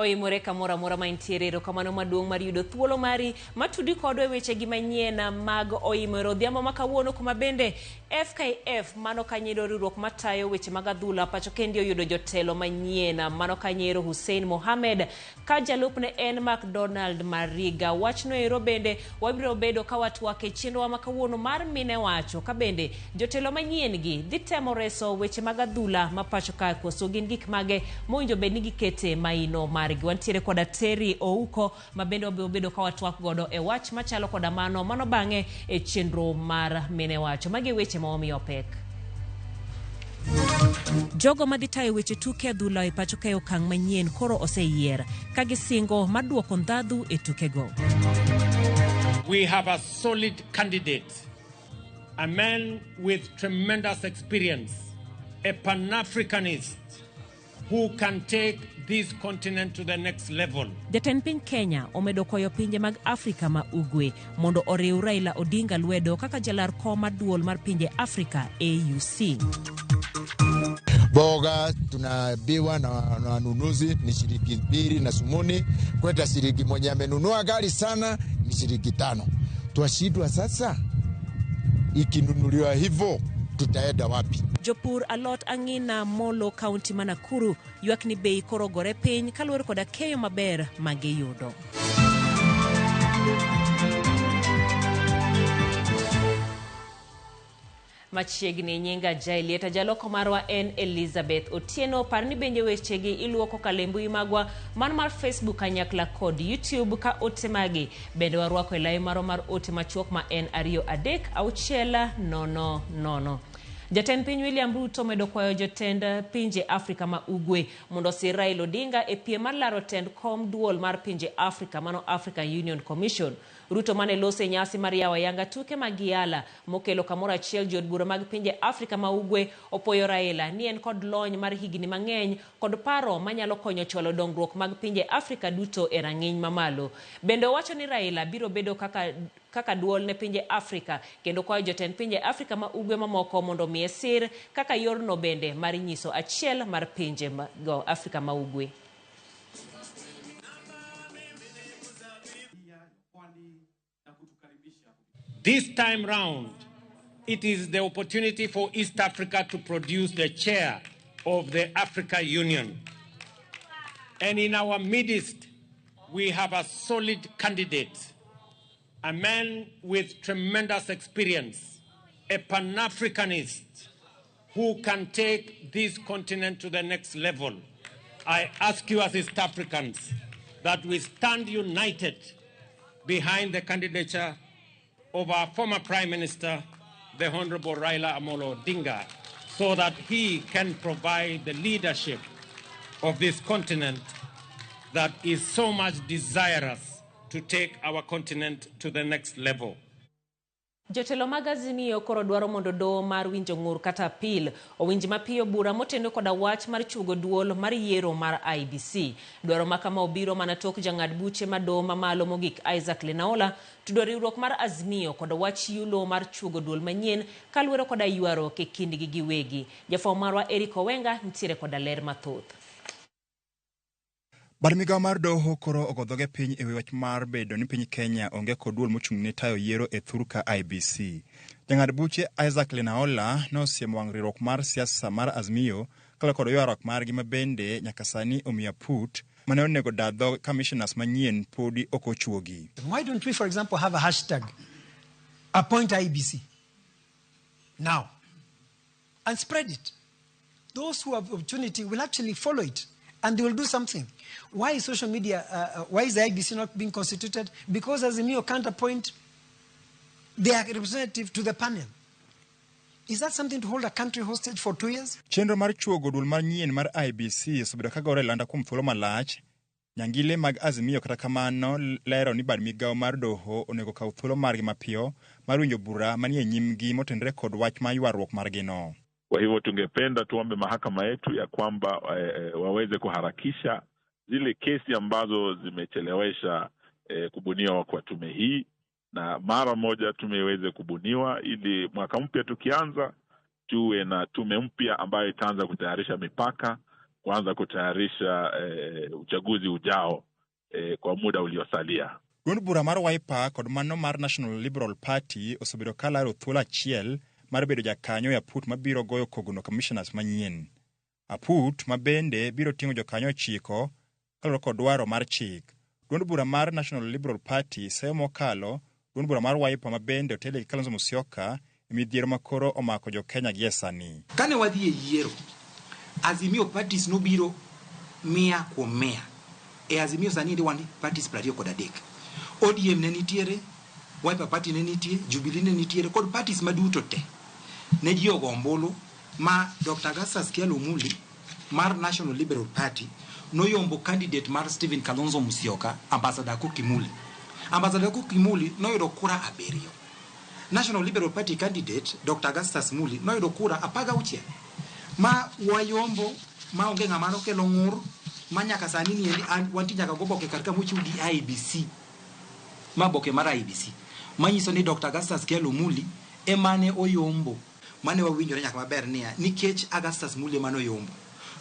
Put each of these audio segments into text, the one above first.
Oimore kamoro amora ma intiere. Erokamano maduong' mar yudo thuolo mari matudi kodwa e wechegi manyien mag Oimore odhiambo ma kawuono, kuma bende FKF mano kanyero riwruok matayo weche mag adhula pacho kendi oyudo jotelo manyien mano kanyero Hussein Mohamed ka jalupne en McDonald Mariga. Wachno ero bende wabiro bedo ka watwak e chenrowa ma kawuono mar mine wacho ka bende jotelo manyien gi dhi temo reso weche mag adhula ma pacho kae koso gin gik mage mowinjo bed ni gikete maino margi. Wantiere koda Terry Ouko ma bende wabiro bedo ka watwak godo e wach machalo koda mano mano bang'e e chenro mar mine wacho. Magi e weche ma wamiyo pek. Jogo madhi tayo weche tuke adhula e pacho kae okang' manyien koro oseyier ka gisingo mar duoko ndhadhu e tukego. We have a solid candidate, a man with tremendous experience, a Pan-Africanist who can take this continent to the next level. Jatend piny Kenya omedo kwayo pinje mag Afrika ma Ugwe mondo oriw Raila Odinga lwedo kaka jalar kom mar duol mar pinje Afrika AUC. Boga tunabiwa na wanunuzi ni shilingi 2 na sumuni, kwenda shilingi mwenye amenunua gari sana ni shilingi 5. Twashindwa sasa, ikinunuliwa hivyo tutaenda wapi? Jopur alot ang'ina Molo kaunti ma Nakuru ywak ni bei koro ogore piny kaluwore koda keyo maber ma giyudo. Machiegni nyinga Jaelieta, jaloko marwa en Elizabeth Otieno. Par ni bende wechegi iluwo kokalo e mbui magwa man mar Facebook kanyakla kod YouTube ka ote magi bende warwako e lai marwa mar ote machuok ma en 2 3 6 0 0. Jatend piny William Ruto omedo kwayo jotend pinje Afrika ma Ugwe mondo osir Raila Odinga e piem mar laro tend kom duol mar pinje Afrika mano African Union Commission. Ruto mane loso e nyasi mar yawo ayanga tuke mag Yala mokelo kamoro achiel jood bura mag pinje Afrika ma Ugwe opoyo Raila ni en kod lony mar higni mang'eny kod paro manyalo konyo chwalo dongruok mag pinje Afrika duto e rang'iny mamalo. Bende owacho ni Raila biro bedo kaka duol ne pinje Afrika kendo kwayo jotend pinje Afrika ma Ugwe mamoko mondo omiye sir kaka yorno bende mar nyiso achiel mar pinje go Afrika ma Ugwe. This time round, it is the opportunity for East Africa to produce the chair of the Africa Union. And in our midst, we have a solid candidate, a man with tremendous experience, a Pan-Africanist who can take this continent to the next level. I ask you as East Africans that we stand united behind the candidature of our former Prime Minister, the Honorable Raila Amolo Odinga, so that he can provide the leadership of this continent that is so much desirous to take our continent to the next level. Jotelo mag Azimio koro dwaro mondo doho mar winjo ng'ur kata appeal owinj mapiyo bura moteno koda wach mar chuogo duol mar yiero mar IEBC. Dwaro ma kama obiro mana tok jang'ad buche ma doho mamalo mogik Isaac Lenaola tudo riwruok mar Azimio kod wach yulo mar chuogo duol manyien kaluwore koda ywaruok e kindgi giwegi. Jafwambo marwa Eric Owenga nitiere koda ler mathoth. Bad migawo mar doho koro ogo dhoge piny ewi wach mar bedo ni piny Kenya onge kod duol mochung' ne tayo yiero e thurka IEBC. Jang'ad buche Isaac Lenaola nosiemo wang' riwruok mar siasa mar Azimio kaluwore kod ywaruok margi ma bende nyaka sani omiyo aput mane onego da dho commissioners manyien podi ok ochuogi. Why don't we, for example, have a hashtag appoint IEBC now and spread it? Those who have opportunity will actually follow it and they will do something. Why is social media, why is the IEBC not being constituted? Because Azimio can't appoint their representative to the panel. Is that something to hold a country hostage for 2 years? Chenro mar chuogo duol manyien mar IEBC osebedo ka gore e landa kuom thuolo malach. Nyangile mag Azimio kata kamano lero ni bad migawo mar doho onego kaw thuolo margi mapiyo mar winjo bura manie nyimgi motenore kod wach mar ywaruok margino. Kwa hivyo tungependa tuombe mahakama yetu ya kwamba waweze kuharakisha zile kesi ambazo zimechelewesha kubuniwa kwa tume hii, na mara moja tume iweze kubuniwa ili mwaka mpya tukianza tuwe na tume mpya ambayo itaanza kutayarisha mipaka kuanza kutayarisha uchaguzi ujao kwa muda uliosalia. Duond bura mar Wiper kod mano mar National Liberal Party osebedo ka laro thuolo achiel mar bedo jakanyo e aput mabiro goyo kogno commissioners manyien. Aput ma bende biro ting'o jokanyo 9 kaluwore kod dwaro mar chik. Duond bura mar National Liberal Party seyo mokalo duond bura mar Wiper ma bende otelie gi Kalonzo Musyoka e midhiero ma koro omako jo Kenya gie sani. Kane wadhi e yiero, Azimio parties nobiro 100 kuom 100. E Azimio sani wan parties 23. ODM ne nitiere, Wiper Party ne nitie, Jubilee ne nitiere, kod parties maduto te. Ne ji ogo ombulu ma Dr. Augustus Kyalo Muli mar National Liberal Party noyombo candidate mar Stephen Kalonzo Musyoka, Ambassador Koki Muli. Ambassador Koki Muli noyudo kura 7. National Liberal Party candidate Dr. Augustus Muli noyudo kura 16. Ma wayombo, ma onge ng'ama nokelo ng'ur, ma nyaka sani ni endi wantie nyaka go boke kar ka mochiw gi IEBC. Ma boke mar IEBC. Manyiso ni Dr. Augustus Kyalo Muli emane oyombo. Mane wawinjore nyaka maber niya, nikech Augustus Muli emane oyombo,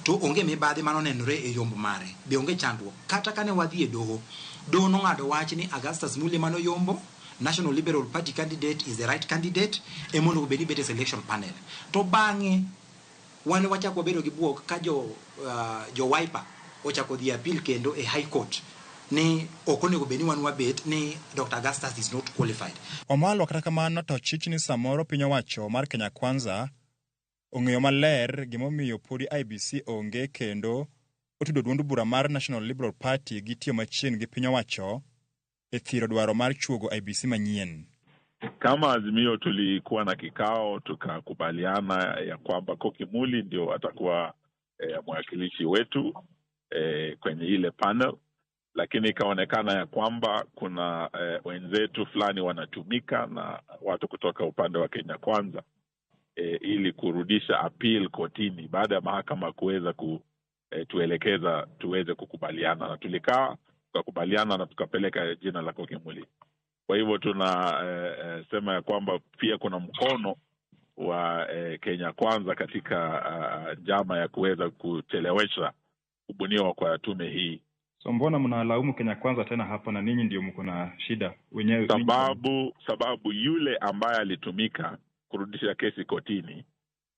to onge mibadhi manonenore e yombo mare, be onge chandruok. Kata kane wadhi e doho, doho nong'ado wach ni Augustus Muli emane oyombo, National Liberal Party candidate is the right candidate, ema onego bed ni bet e selection panel. To bang'e, wan wachako wabedo gi buok ka jo Wiper ochako dhi appeal kendo e High Court ni ok onego bed ni wan wabet ni Dr. Augustus is not qualified. Wamalwa kata kamano to chich ni samoro piny owacho mar Kenya Kwanza ong'eyo maler gimomiyo podi IEBC onge kendo otudo duond bura mar National Liberal Party gi tiyo machiegni gi piny owacho e thiro dwaro mar chuogo IEBC manyien. Kama Azimio tulikuwa na kikao tukakubaliana ya kwamba Koki Muli ndio atakuwa mwakilishi wetu kwenye ile panel, lakini ikaonekana ya kwamba kuna wenzetu fulani wanatumika na watu kutoka upande wa Kenya Kwanza ili kurudisha appeal kotini baada ya mahakama kuweza kutuelekeza tuweze kukubaliana, na tulikaa tukakubaliana na tukapeleka jina la Koki Muli. Kwa hivyo tuna sema ya kwamba pia kuna mkono wa Kenya Kwanza katika njama ya kuweza kuchelewesha kubuniwa kwa tume hii. So mbona mnalaumu Kenya Kwanza tena hapa na ninyi ndio mko na shida wenyewe? Sababu yule ambaye alitumika kurudisha kesi kotini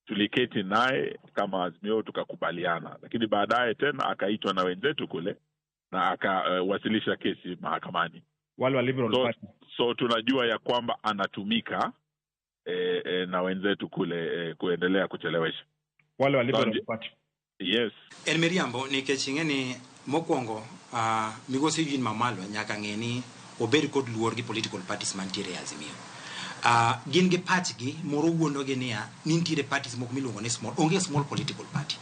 tuliketi naye kama Azimio tukakubaliana, lakini baadaye tena akaitwa na wenzetu kule na akawasilisha kesi mahakamani. Wale wa Liberal Party. So tunajua ya kwamba anatumika na wenzetu kule kuendelea kuchelewesha. Wale wa Liberal Party. Yes. En miriambo nikech ing'e ni mokwongo migosi Eugene Wamalwa nyaka ng'e ni obed kod luor gi political parties mantiere e Azimio. Gin gi pachgi moro wuondogi niya ni nitiere parties moko miluongo ni small, onge small political party.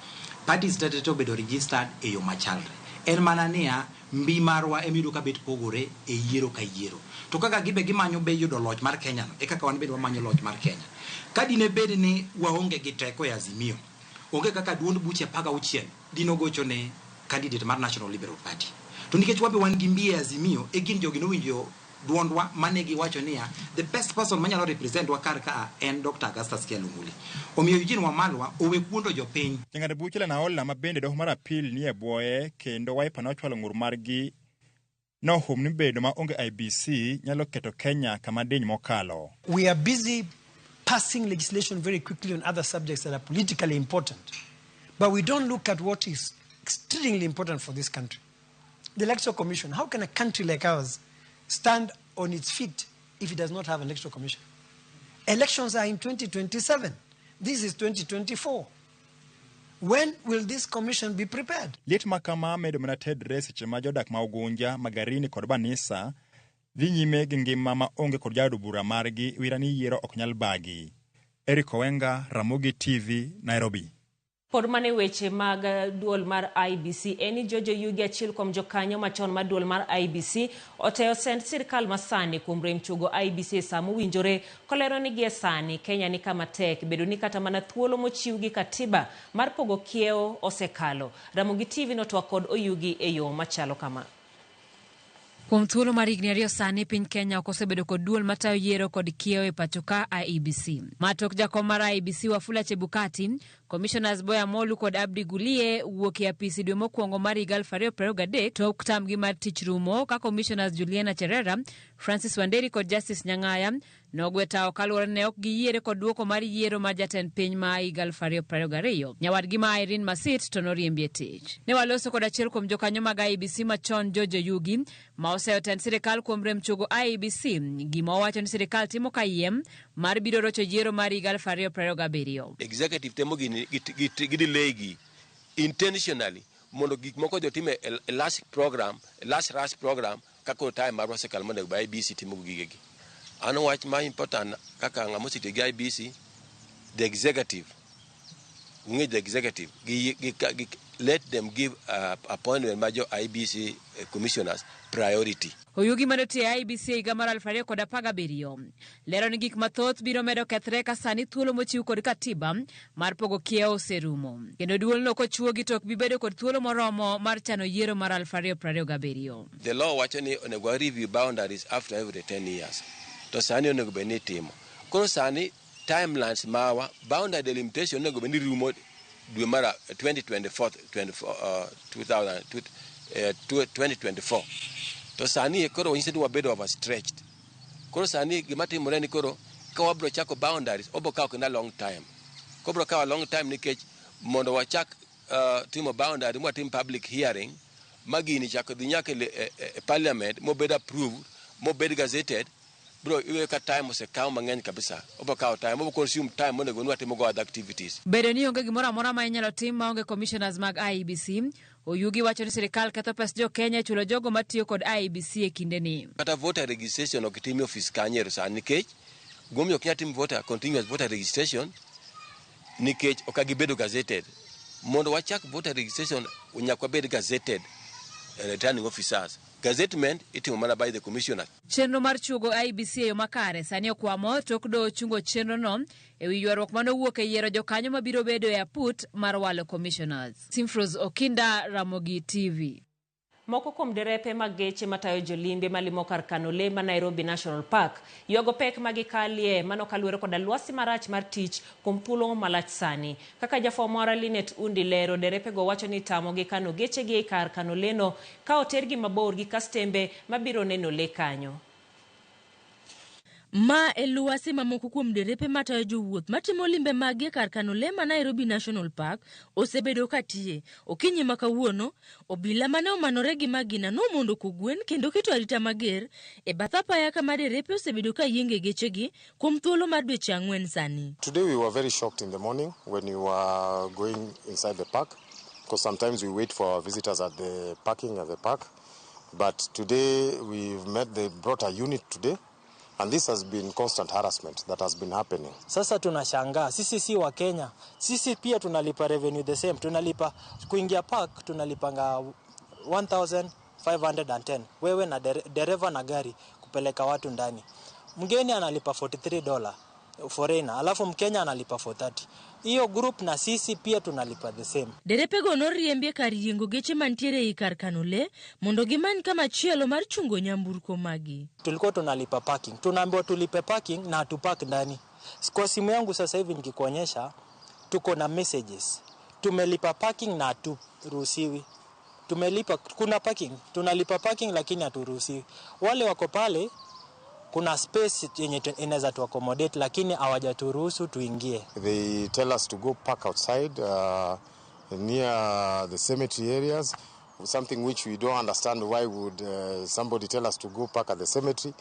Parties tete obedo registered e yo machalre. En mana niya mbi marwa emiyudo ka bet pogore e yiero ka yiero. To kaka gibe gimanyo be yudo loch mar Kenya no, e kaka wan bende wamanyo loch mar Kenya. Ka dine bed ni waonge gi teko e Azimio, onge kaka duond buche 16 dino gocho ne candidate mar National Liberal Party. To nikech wabe wan gi mbi e Azimio, e gin jogi nowinjo duondwa mane giwacho niya the best person manyalo represent wa kar ka en Dr. Augustus Kyalo Muli. Omiyo Eugene Wamalwa owe kuondo jopiny. Jang'ad buche Lenaola ma bende doho mar appeal ni e bwoye kendo Wiper nochwalo ng'ur margi nohum ni bedo ma onge IEBC nyalo keto Kenya kama diny mokalo. We are busy passing legislation very quickly on other subjects that are politically important. But we don't look at what is extremely important for this country. The Electoral Commission. How can a country like ours stand on its feet if it does not have an electoral commission? Elections are in 2027. This is 2024. When will this commission be prepared? Liet ma kama medo mana tedre seche ma jodak ma Ugunja, Magarini kod Banisa dhi nyime gi ngima ma onge kod jaod bura margi wira ni yiero ok nyal bagi. Eric Owenga, Ramogi TV, Nairobi. Pod mane weche mag duol mar IEBC en ni George Oyugi, achiel kuom jokanyo machon mar duol mar IEBC, oteyo send sirkal masani kuom rem chugo IEBC e saa mowinjore, kolero ni gie sani Kenya ni kama tek bedo ni kata mana thuolo mochiw gi katiba mar pogo kiewo osekalo. Ramogi TV notwak kod Oyugi e yo machalo kama. Kuom thuolo mar higni 2 sani, piny Kenya ok osebedo kod duol matayo yiero kod kiewo e pacho ka IEBC. Ma tok jakom mar IEBC Wafula Chebukati, Commissioners Boya Molu kod Abdi Gulie wuok e apisi dwe mokwongo mar higa 2023 tok tamgi mar tich rumo ka Commissioners Juliana Cherera, Francis Wanderi kod Justice Nyang'aya nogwe tawo kaluwore ne ok giyiere kod duoko mar yiero mar jatend piny ma higa 2022. Nyawadgi ma Irene Masit to noriembi e tich. Ne waloso kod achiel kuom jokanyo mag IEBC machon George Oyugi ma oseyo tend sirikal kuom rem chogo IEBC, gima owacho ni sirikal timo kayiem mar biro rocho yiero mar higa 2027. Executive temo gini gi delay gi intentionally mondo gik moko jotim e last program, last rush program ka koro time marwa osekalo mondo ba IEBC timo gigegi. An wach ma important kaka ng'ama osetiyo gi IEBC, the executive ung'e the executive gi, let them give appointment mar jo IEBC commissioners priority. Oyugi mane otiyo e IEBC e higa mar 2017 lero ni gik mathoth biro medo kethre ka sani thuolo mochiw kod katiba mar pogo kiewo oserumo kendo duolno kochuogi to ok bi bedo kod thuolo moromo mar chano yiero mar 2027. The law wacho ni onego wa review boundaries after every 10 years, to sani onego bed ni itimo. Koro sani timelines mawa boundary delimitation onego bed ni rumo dwe mar 2024, 24, 2000, 2024, to sani koro wanyiso ni wabedo overstretched. Koro sani gima timore ni koro ka wabiro chako boundaries obiro kawo kendo a long time. Kobiro kawo a long time nikech mondo wachak timo boundary mwatim public hearing ma gini chako dhi nyaka e parliament mobed approved mobed gazetted, bro iwe ka time osekaw mang'eny kabisa. Obiro kawo time, obiro consume time monego ni watimo go other activities. Bedo ni onge gimoro amora ma inyalo tim maonge commissioners mag IEBC, Oyugi wacho ni sirikal ketho pes jo Kenya e chulo jogo matiyo kod IEBC e kindeni. Kata voter registration ok tim e ofis kanyo ero sani nikech gimomiyo ok nyal tim voter continuous voter registration nikech ok gibedo gazetted. Mondo wachak voter registration nyaka wabed gazetted returning officers. Gazettement itimo mana by the commissioner. Chenro mar chuogo IEBC e yo makare sani okwamo tok doho chungo chenrono e wi ywaruok manowuok e yiero jokanyo mabiro bedo e aput mar walo commissioners. Simfros Okinda, Ramogi TV. Moko kuom derepe mag geche matayo jolimbe malimo kar kano lee ma Nairobi National Park ywago pek ma gikalie mano kaluwore koda lwasi marach mar tich kuom thuolo malach sani. Kaka jafwambo marwa Linet Undi lero, derepego wacho ni tamogi kano gechegi e kar kano lee no ka otergi mabor gi kastembe mabiro neno lee kanyo. Ma e lwasi ma moko kuom derepe matayo jowuoth matimo limbe maggi e kar kano lee ma Nairobi National Park osebedo ka tiye. Okinyi ma kawuono, obila mane omanore gi magina nomondo kogwen kendo keto arita mager e bath apaya kama derepe osebedo ka yienge gechegi kuom thuolo mar dweche 4 sani. Today we were very shocked in the morning when we were going inside the park, because sometimes we wait for our visitors at the parking at the park. But today we've met, they brought a unit today, and this has been constant harassment that has been happening. Sasa tunashangaa, sisi si wa Kenya, sisi pia tunalipa revenue the same, tunalipa kuingia park tunalipanga 1510 wewe na dereva na gari kupeleka watu ndani. Mgeni analipa $43 foreigner, alafu Mkenya analipa 430. Hiyo group na sisi pia tunalipa the same. Derepego noriembi e kar yiengo geche mantiere ei kar kano lee mondo gimany kama chielo mar chungo nyamburko magi. Tulikuwa tunalipa parking, tunaambiwa tulipe parking na hatupark ndani. Kwa simu yangu sasa hivi nikikuonyesha, tuko na messages. Tumelipa parking na haturuhusiwi. Tumelipa, kuna parking, tunalipa parking lakini haturuhusiwi. Wale wako pale, kuna space yenye inaweza tu accommodate lakini hawajaturuhusu tuingie. They tell us to go park outside near the cemetery areas, something which we don't understand. Why would somebody tell us to go park at the cemetery?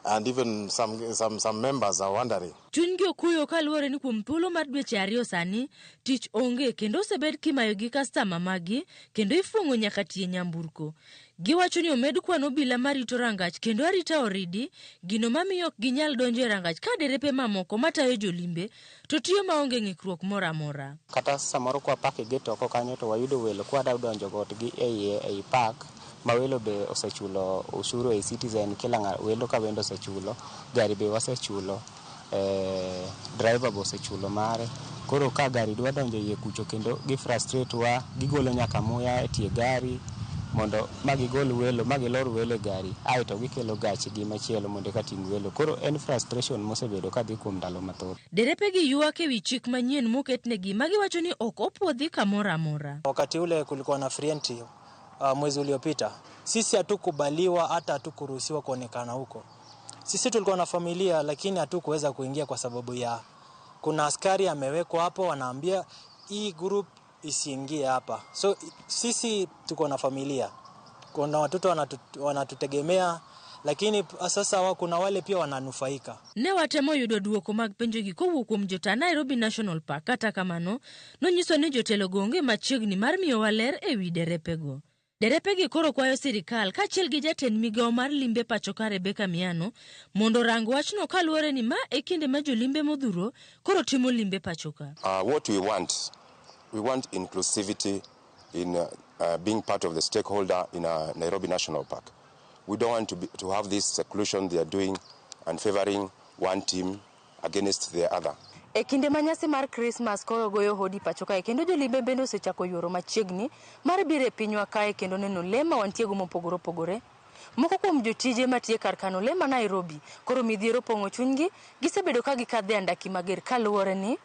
And even some members are wondering. Chunygi okuyo kaluwore ni kuom thuolo mar dweche 2 sani, tich onge kendo osebed kimayo gi kastama maggi kendo ifwang'o nyaka tie nyamburko. Giwacho ni omed kwan obila marito rangach kendo arita oridi, gino mamiyo ok ginyal donjo e rangach ka derepe mamoko matayo jolimbe to tiyo maonge ng'ikruok moro amora. Kata samoro kwa park e gate oko kanyo to wayudo welo kwa donjo kodgi ei park ma welo be osechulo ushuru ei Citizen, kila welo ka wendo osechulo, gari be wasechulo, driver be osechulo mare. Koro ka gari dwa donjo iye kucho kendo gi frustrate wa, gigolo nyaka muya e tie gari. mondo ma gigol welo ma gilor welo e gari aeto gikelo gachgi machielo mondo eka ting' welo. Koro en frustration mosebedo kadhi kuom ndalo mathoth. Derepegi ywak ewi chik manyien moketnegi ma giwacho ni ok opuodhi kamoro amora. Wakati ule kulikuwa na free entry mwezi uliopita, sisi hatukubaliwa hata hatukuruhusiwa kuonekana huko. Sisi tulikuwa na familia lakini hatukuweza kuingia kwa sababu ya kuna askari amewekwa hapo, wanaambia hii group isiingie hapa. So sisi tuko na familia, kuna watoto wanatutegemea, lakini sasa kuna wale pia wananufaika. Ne watemo yudo duoko mag penjogi kowuok kuom jota Nairobi National Park. Kata kamano, nonyiso ni jotelo go onge machiegni mar miyowa ler ewi derepego. Derepegi koro kwayo sirikal kaachiel gi jatend migawo mar limbe pacho ka Rebecca Miano mondo orang wachno kaluwore ni ma e kinde ma jolimbe modhuro koro timo limbe pacho ka. What we want inclusivity in being part of the stakeholder in Nairobi National Park. We don't want to have this seclusion they are doing and favoring one team against the other. E kinde ma nyasi mar Christmas koro goyo hodi pacho kae kendo jolimbe bende osechako yuoro machiegni mar biro e pinywa kae kendo neno le ma wantiego mopogore opogore. Moko kuom jotije matiyo kar kano le ma Nairobi koro midhiero opong'o chunygi, gisebedo ka gikadhe andaki mager kaluwore ni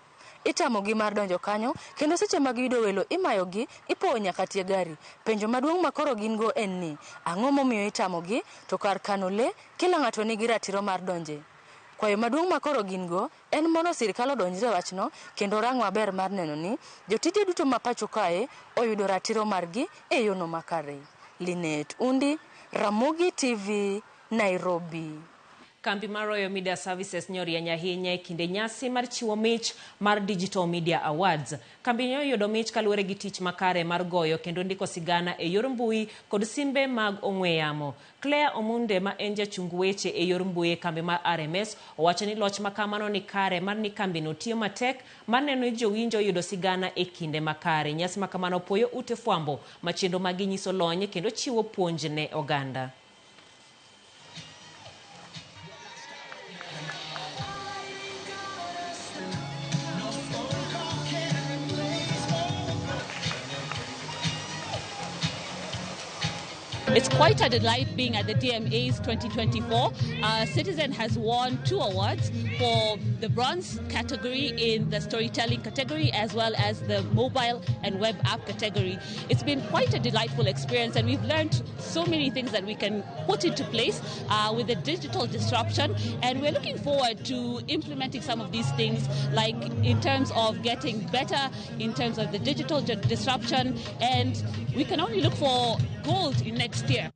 itamogi mar donjo kanyo kendo seche mag yudo welo imayogi, ipowo nyaka tie gari. Penjo maduong' ma koro gin go en ni ang'o momiyo itamogi to kar kano le kila ng'ato nigi ratiro mar donje. Kwayo maduong' ma koro gin go en mondo sirikal odonjre wachno kendo rang maber mar neno ni jotije duto ma pacho kae oyudo ratiro margi e yono makare. Linet Undi, Ramogi TV, Nairobi. Kambi mar Royal Media Services nyorieny ahinya e kinde nyasi mar chiwo mich mar Digital Media Awards. Kambi nyo oyudo mich kaluwore gi tich makare mar goyo kendo ndiko sigana e yor mbui kod simbe mag ong'we yamo. Claire Omunde ma en jachung weche e yor mbui e kambi mar RMS owacho ni loch ma kamano ni kare mar ni kambino tiyo matek mar neno ni jowinjo oyudo sigana e kinde makare. Nyasi ma kamano puoyo ute fwambo ma chenro magi nyiso lony kendo chiwo puonj ne oganda. It's quite a delight being at the DMAs 2024. Citizen has won 2 awards for the bronze category in the storytelling category as well as the mobile and web app category. It's been quite a delightful experience, and we've learned so many things that we can put into place with the digital disruption, and we're looking forward to implementing some of these things, like in terms of getting better in terms of the digital disruption, and we can only look for gold in next year.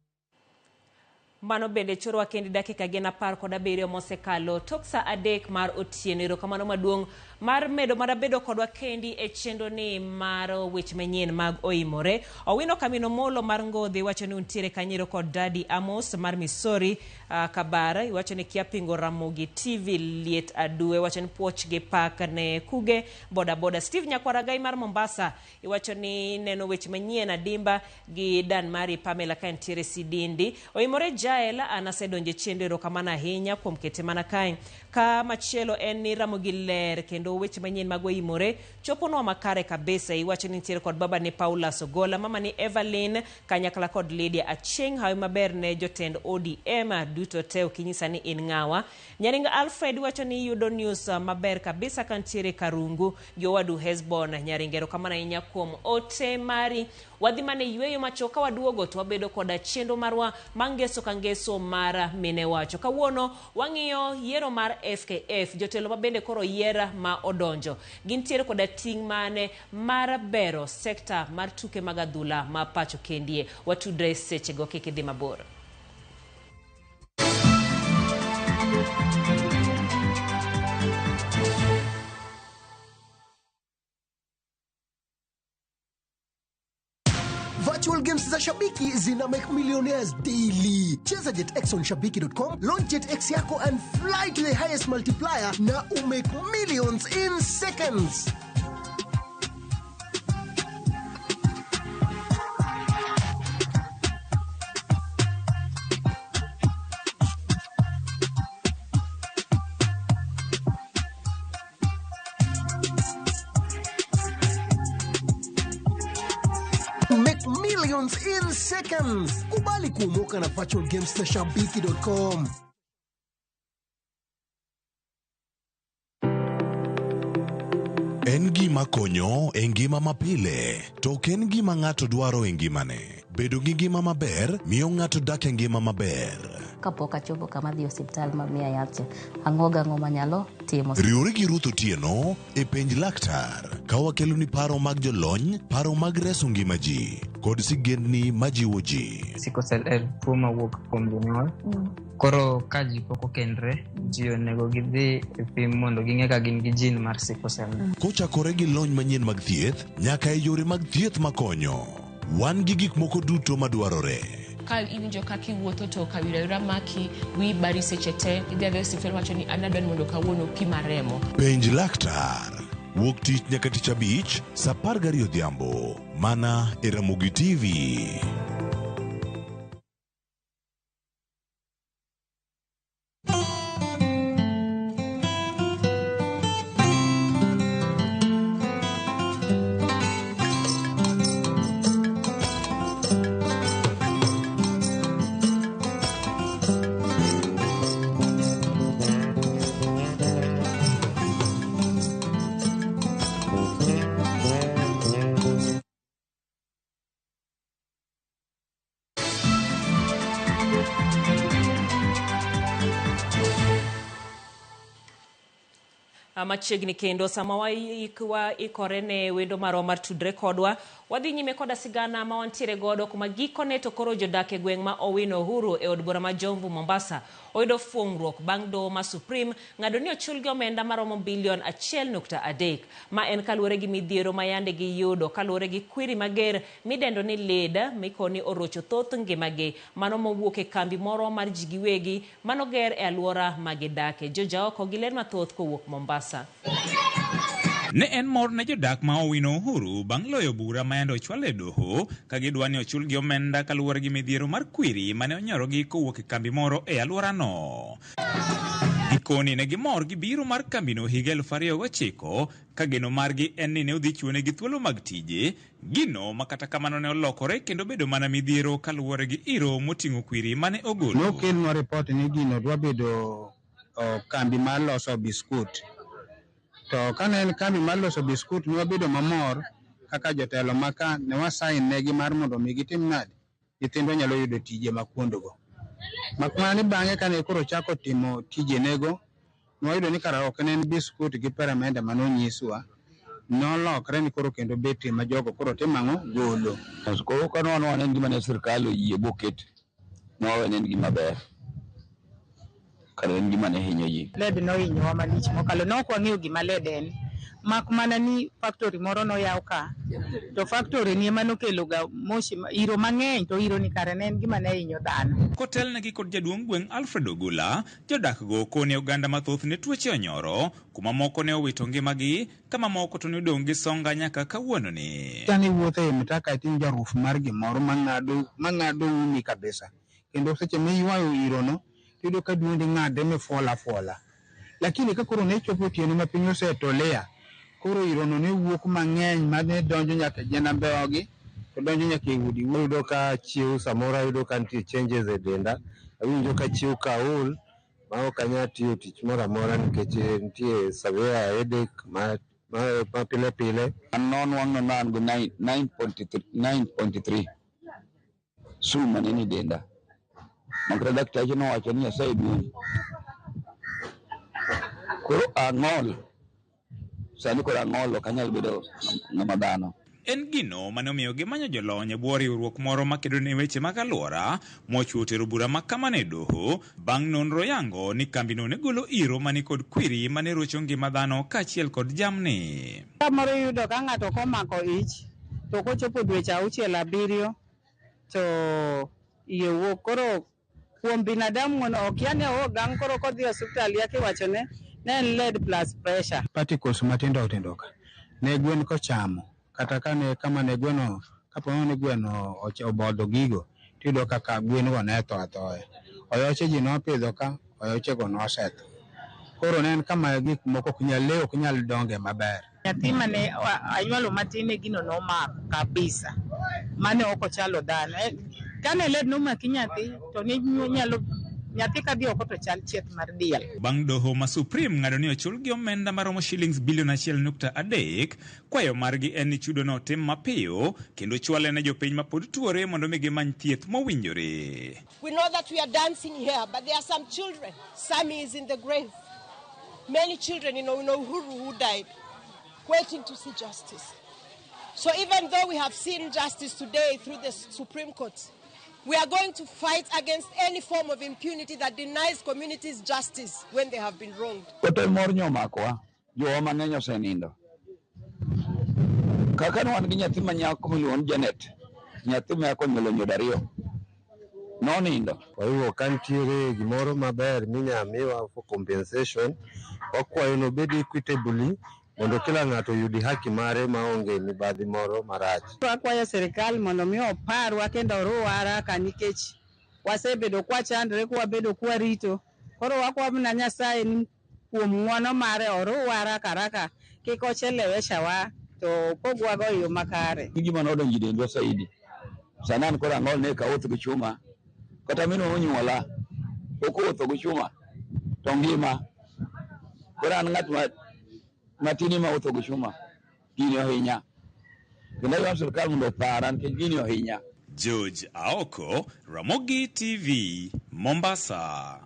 Mano bende chorwa kendi dakika gin 17 mosekalo tok sa 3 mar otieno. Erokamano maduong' mar medo mar bedo kodwa kendi e chenro ni mar weche manyien mag oimore. Owino Kamino Molo mar Ngodhi wacho ni untiere kanyero kod Daddy Amos mar Misori Kabara wacho ni kia pingo Ramogi TV liet adue wacho ni puoch gi pak ne kuge boda boda. Steve Nyakwaragai mar Mombasa iwacho ni neno weche manyien adimba gi Dan Mari Pamela ka ntiere Sidindi. Oimore Jael anasedonje chenro, erokamano ahinya kuom kete mana kae. Ka machielo en ni Ramogi ler kendo weche manyien mag oimore choponwa makare kabisa. Iwacho ni nitiere kod baba ni Paula Sogola, mama ni Evelyn kanyakla kod Lydia Achieng. Hawi maber ne jotend ODM duto te okinyisa ni in ng'awa. Nyaringa Alfred wacho ni yudo news maber kabisa kantiere Karungu gi owadu Hesbon. Nyaringa erokamano ahinya kuom ote mari. Wadhi mane yweyo machoka waduogo to wabedo koda chenro marwa mangeso kangeso mar mine wacho. Kawuono wang'iyo yiero mar FKF, jotelo mabende koro yiera ma odonjo gintiere koda ting' mane mar bero sekta mar tuke mag adhula ma pacho kendie. Watudre sechego, kik idhi mabor. Virtual games za Shabiki zina make millionaires daily. Cheza JetX on shabiki.com, launch JetX yako and fly to the highest multiplier na umake millions in seconds. millions in seconds. Kubali kuomoka na virtual games na shabiki.com. En gima konyo e ngima mapile, to ok en gima ng'ato dwaro e ngimane. Bedo gi ngima maber miyo ng'ato dak e ngima maber. Kapok achopo kama adhi e osiptal ma miya yath cha, ang'o gang'o manyalo timo. Riwri gi Ruth Otieno e Penj Laktar ka wakeloni paro mag jolony, paro mag reso ngima ji, kod sigendni majiwo ji. Sickle cell en tuo mawuok kuom jonyuol. Koro ka ji pok okendre, ji onego gidhi e pim mondo ging'e ka gin gi gene mar sickle cell. Kochakore gi lony manyien mag thieth nyaka e yore mag thieth makonyo. Wan gi gik moko duto madwarore. Ka iwinjo kaka iwuotho to kawira awira maki, wiyi bari seche te, idhi adhiya e osiptal iwacho ni an adwa ni mondo kawuono opima remo. Penj Laktar. Wuok tich nyaka tich abich, saa 12 odhiambo. Mana e Ramogi TV. Machiegni kendo sama waikore ne wendo marwa mar tudre kodwa, wadhi nyime koda sigana ma wantiere godo kuma gikone to koro jodak e gweng' ma Owino Uhuru e od bura ma Jomvu Mombasa oyudo fuong'ruok bang' doho ma Supreme ng'ado ni ochulgi omenda maromo bilion 1.3 ma en kaluwore gi midhiero ma yande giyudo kaluwore gi kwiri mager midendo ni lead mikoni orocho thoth ngimagi mano mowuok e kambi moro mar ji giwegi manoger e alwora ma gidake. Jojaoko gi ler mathoth kowuok Mombasa. Ne en mor ne jodak ma Owino Uhuru bang' loyo bura ma yande ochwal e doho ka gidwa ni ochulgi omenda kaluwore gi midhiero mar kwiri mane onyorogi kowuok e kambi moro e alworano. Gikoni ne gimor gi biro mar kambino higa 2009 ka geno margi en ni ne odhi chiwonegi thuolo mag tije, gino ma kata kamano ne olokore kendo bedo mana midhiero kaluwore gi iro moting'o kwiri mane ogolo. Nokelnwa ripot ni gino dwa bedo kambi mar loso biskut. To kane en kambi mar loso biskut ne wabedo mamor kaka jotelo maka ne wasain negi mar mondo mi gitim nade, nyithindwa nyalo yudo tije ma kuondgo. Mak mana ni bang'e kane koro ochako timo tijenego, ne wayudo ni kara ok ne en biskut gi peremende manonyiswa, nolokre ni koro kendo betri ma jogo koro timo ang'o, golo. Koro ka nwaneno en gima ne sirkal oyie boket, ne wawe ni en gima ber. Kare en gima ne hinyo ji. Lead nohinyowa malich mokalo, ne ok wang'eyo gima lead en. Mak mana ni factory moro noyaw ka, to factory ni ema nokelo ga moshi, iro mang'eny, to iro ni kare ne en gima ne hinyo dhano. Kotelnegi kod jaduong' gweng' Alfred Ogula, jodak go koni oganda mathoth ne tuoche onyoro, kuma moko ne owito ngimagi, kama moko to ne odong' gi songa nyaka kawuononi. Sani iwuotho e mtaka iting'o jaruf mar gimoro mang'ado umi kabisa. Kendo seche miywayo irono, iyudo ka duondi ng'ade mifuola fuola. Lakini ka koro ne chopo otieno ma piny osetolea, koro irono ne wuok mang'eny ma ne donjo nyaka e jenambeogi, to donjo nyaka e udi. Ayudo ka chiew samoro ayudo ka nitie changes e denda, awinjo ka chiew ka aol ma ok anyal tiyo tich moro amora nikech nitie severe headache ma pile pile. An nonwang'o na an go 9.3 sum mane ni denda. Makata daktache nowacho ni Nyasaye duong'. Koro ang'ol. Sani koro ang'ol ok anyal bedo ng'ama dhano. En gino mane omiyo gimanyo jolony e bwo riwruok moro makedo ne weche mag alwora mochwo tero bura ma kamano e doho bang' nonro yango ni kambino ne golo iro mani kod kwiri mane rocho ngima dhano kaachiel kod jamni. Samoro iyudo ka ng'ato komako ich to kochopo dweche 6 7 to iye wuok. Koro kuom binadamu no okia ni ogang' koro kodhi e osiptal yake iwachone ne en lead plus pressure. Particles matindo tindo ka ne gwen kochamo kata ka ne kama ne gweno kapo ni gweno obodho gigo tiyudo kaka gwen go ne tho athoya. Oyoche ji nopidho ka, oyoche go nosetho. Koro ne en kama gik moko ok nyal, lee ok nyal donge maber. Nyathi mane anyuolo matin e gino nomako kabisa. Mane ok ochalo dhano. Kane lead nomaki nyathi to ne nyalo nyathi kadhi oko to chal chieth mar diel. Bang' doho ma Supreme ng'ado ni ochulgi omenda maromo shillings bilion 1.3, kwayo margi en ni chudono otim mapiyo kendo chwale ne jopiny ma pod tuore mondo mi gimany thieth mowinjore. We know that we are dancing here, but there are some children. Sammy is in the grave. Many children in Uhuru who died, waiting to see justice. So even though we have seen justice today through the Supreme Court, we are going to fight against any form of impunity that denies communities justice when they have been wronged. Otel mor nyomakowa, jowa mang'eny osenindo. Kaka ne wan gi nyathi ma nyako miluongo ni Janet, nyathi ma nyako onyuolo nyodo ariyo, nonindo. Kwa hivyo ka nitiere gimoro maber minya miwa for compensation, wakwayo ni obed equitably mondo kila ng'ato oyud haki mare maonge mibadhi moro marach. Wakwayo sirikal mondo mi oparwa kendo oruwa haraka nikech wasebedo kwachandre kwabedo kwarito. Koro wakwayo mana Nyasaye ni kuom ng'uono mare oruwa haraka haraka kik ochelewesha wa to opogwago e yo makare. Gima nodonjo e dendwa saidi. Sani an koro ang'ol ni kawuotho gi chuma, kata minwa onyuola pok owuotho gi chuma to ngima. Koro an ng'at matini ma wuotho gi chuma, gini ohinya. Kendo aywayo sirkal mondo opara nikech gini ohinya. George Aoko, Ramogi TV, Mombasa.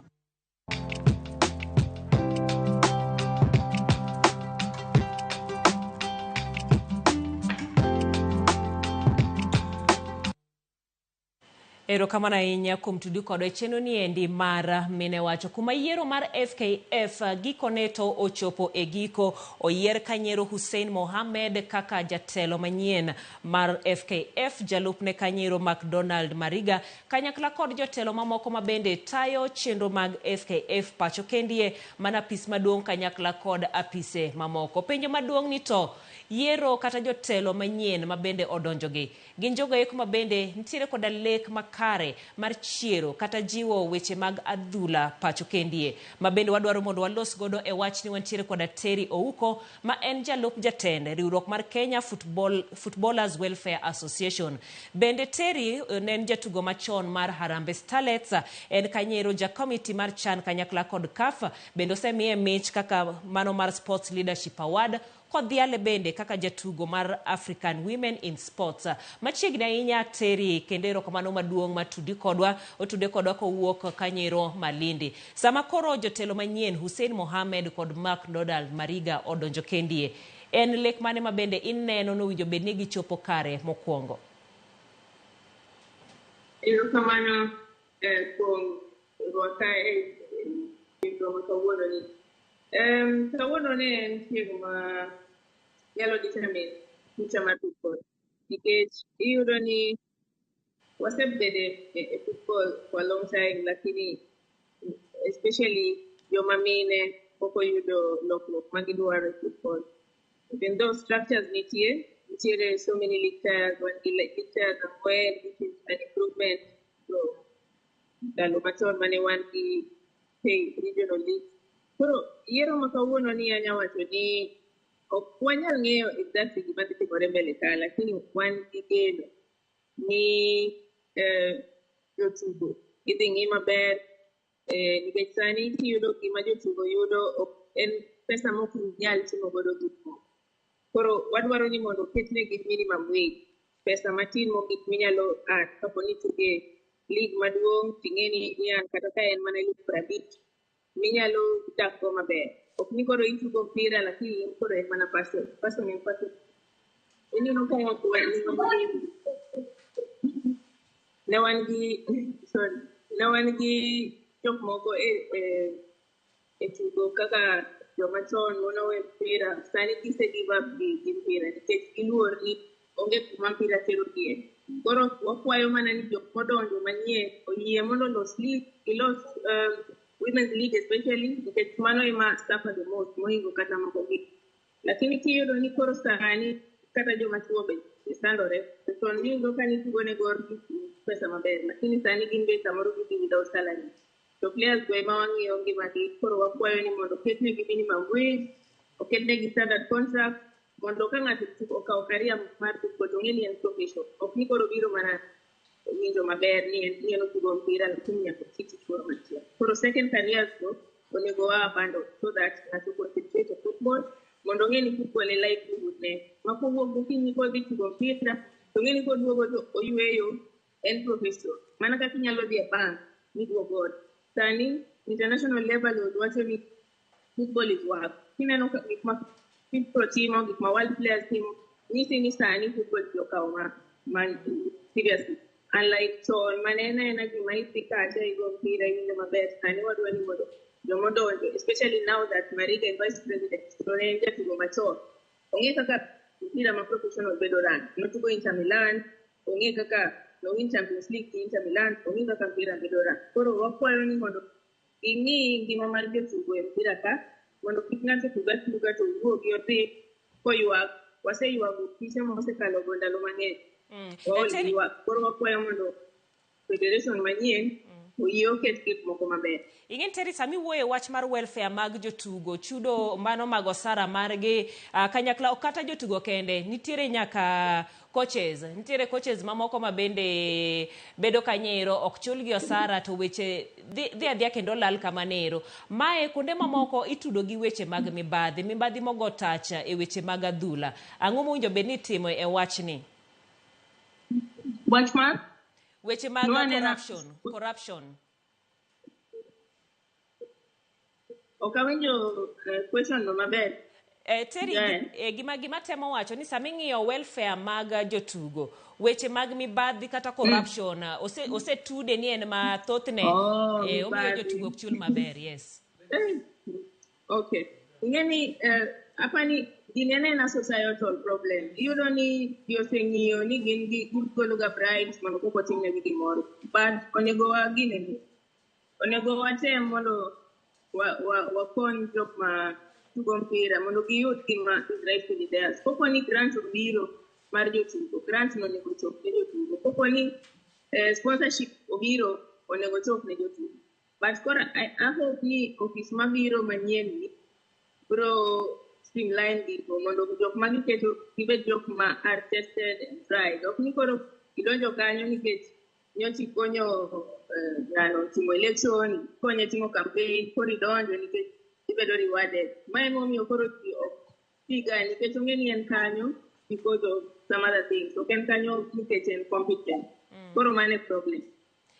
Erokamano ahinya kuom tudi kodwa e chenro ni endi mar Mine Wacho kuma yiero mar FKF gikone to ochopo e giko. Oyier Kanyero Hussein Mohamed kaka jatelo manyien mar FKF, jalupne Kanyero McDonald Mariga kanyakla kod jotelo mamoko mabende tayo chenro mag FKF pacho kendie mana apis maduong' kanyakla kod apise mamoko. Penjo maduong' ni to yiero kata jotelo manyien mabende odonjogi gin jogo eko mabende nitiere koda lek makare mar chiero kata jiwo weche mag adhula pacho kendie mabende wadwaro mondo walos godo e wach ni wantiere koda Terry Ouko ma en jalup jatend riwruok mar Kenya Footballers Welfare Association. Bende Terry ne en jatugo machon mar Harambee Starlets, en kanyero ja komiti mar CHAN kanyakla kod CAF, bende osemiye mich kaka mano mar Sports Leadership Award kodhiale bende kaka jatugo mar African Women in Sports. Machiegni ahinya Terry, kendo erokamano maduong' matudi kodwa, otude kodwa kowuok Kanyero Malindi. Sama koro jotelo manyien Hussein Mohamed kod McDonald Mariga odonjo kendie, en lek mane ma bende ineno nowinjo bed ni gichopo kare mokwongo? Erokamano kuom rwaka e chenro ma kawuononi. Kawuono ne en chieng' ma nyalo determine future mar football nikech iyudo ni wasebedo e football for a long time, lakini especially joma mine pok oyudo lokruok ma gidwaro e football. Even though structures nitie, nitiere so many league tiers, wan gi league tiers ang'wen, which is an improvement from ndalo machon mane wan gi pay regional leagues. Koro yiero ma kawuono ni anya wacho ni ok wanyal ng'eyo exactly gima dhi timore mbele ka, lakini wan gi geno ni jotugo idhi ng'i maber nikech sani kiyudo gima jotugo yudo ok en pesa ma ok nyal timo godo gik moko. Koro wadwaro ni mondo oketnegi minimum wage, pesa matin mogik minyalo earn kapo ni ituge league maduong' ting'e ni i-earn kata ka en mana 50,000 minyalo dak go maber. Ok ni koro itugo mpira lakini in koro en mana passion. Passion en passion. Ineno ka ne wan gi sorry, ne wan gi jok moko e tugo kaka joma chon manowe mpira sani gise give up gi mpira nikech giluor ni onge kuma mpira terogie. Koro wakwayo mana ni jok modonjo manyien oyie mondo olos league, gilos women's league especially nikech mano ema suffer the most mohingo kata moko gi. Lakini kiyudo ni koro sani kata joma chuo be sandore, to chon niyudo ka nitugo ne Gor pesa maber, lakini sani gin be samoro gidhi without salary. To players go ema wang'iyo ngimagi, koro wakwayo ni mondo oketnegi minimum wage, oketnegi standard contract. Mondo ka ng'ato okawo career mar football to ong'e ni en profession. Ok ni koro obiro mana winjo maber ni en otugo mpira lakini nyaka oti tich moro machielo. Koro second careers go onego wa abandon so that ng'ato concentrate e football mondo ong'e ni football e livelihood ne. Ma kowuok gokinyi kodhi tugo mpira to ong'e ni koduogo to oyweyo en profession. Mana kaka inyalo dhi e bank miduog ot. Sani international level wacho ni football is work. Kineno gik ma FIFA timo, gik ma world players timo, nyisi ni sani football ji okawo ma seriously. Unlike chon mane en aena gima idhi kacha igo mpira iwinjo maber. Sani wadwa ni mondo jomodonjo, especially now that Mariga is vice president, to ne en jatugo machon. Ong'e kaka mpira ma professional bedo run. Notugo Inter Milan, ong'e kaka nowin Champions League gi Inter Milan, ong'e kaka mpira bedo run. Koro wakwayo ni mondo ging'i ngima mar jotugo e mpira ka, mondo kik ng'ato tug atuga to owuogi odhi koywak. Waseywago piche mosekalo go ndalo mang'eny. Waol gi ywak. Koro wakwayo mondo federation manyien oyie oket gik moko maber. Ing'e Terry, sama iwuoyo e wach mar welfare mag jotugo, chudo mano mag osara margi, kanyakla ok kata jotugo kende, nitiere nyaka coaches, nitiere coaches mamoko ma bende bedo kanyo ok chulgi osara to weche dhi adhiya kendo lal kamano ero. Mae kuonde mamoko itudo gi weche mag mibadhi, mibadhi mogo tach e weche mag adhula. Ang'o mowinjo bed ni itimo e wachni? Wach mar? Weche mag corruption. Ok awinjo question no maber. Terry, gima temo wacho ni sama ing'iyo welfare mag jotugo, weche mag mibadhi kata corruption osetude ni en ma thothne omiyo jotugo ok chul maber, yes. Okay. Ing'e ni apani gini en ena societal problem. Iyudo ni ji oseng'iyo ni gin gigolo ga bribes mondo kok otimnegi gimoro. But onego wagineni. Onego watem mondo wakony jok ma tugo mpira mondo giyud gima is rightfully theirs. Kopo ni grant obiro mar jotugo, grant no onego ochop ne jotugo. Kopo ni sponsorship obiro, onego ochop ne jotugo. But koro I hope ni ofis mabiro manyien ni biro streamline gigo mondo jok ma giketo gibed jok ma are tested and tried. Ok ni koro idonjo kanyo nikech nyocha ikonyo ng'ano timo election, ikonye timo campaign, koro idonjo nikech ibedo rewarded. Ma emomiyo koro ji ok tiga nikech ong'e ni en kanyo because of some other things. Ok en kanyo nikech en competent. Koro mano e problem.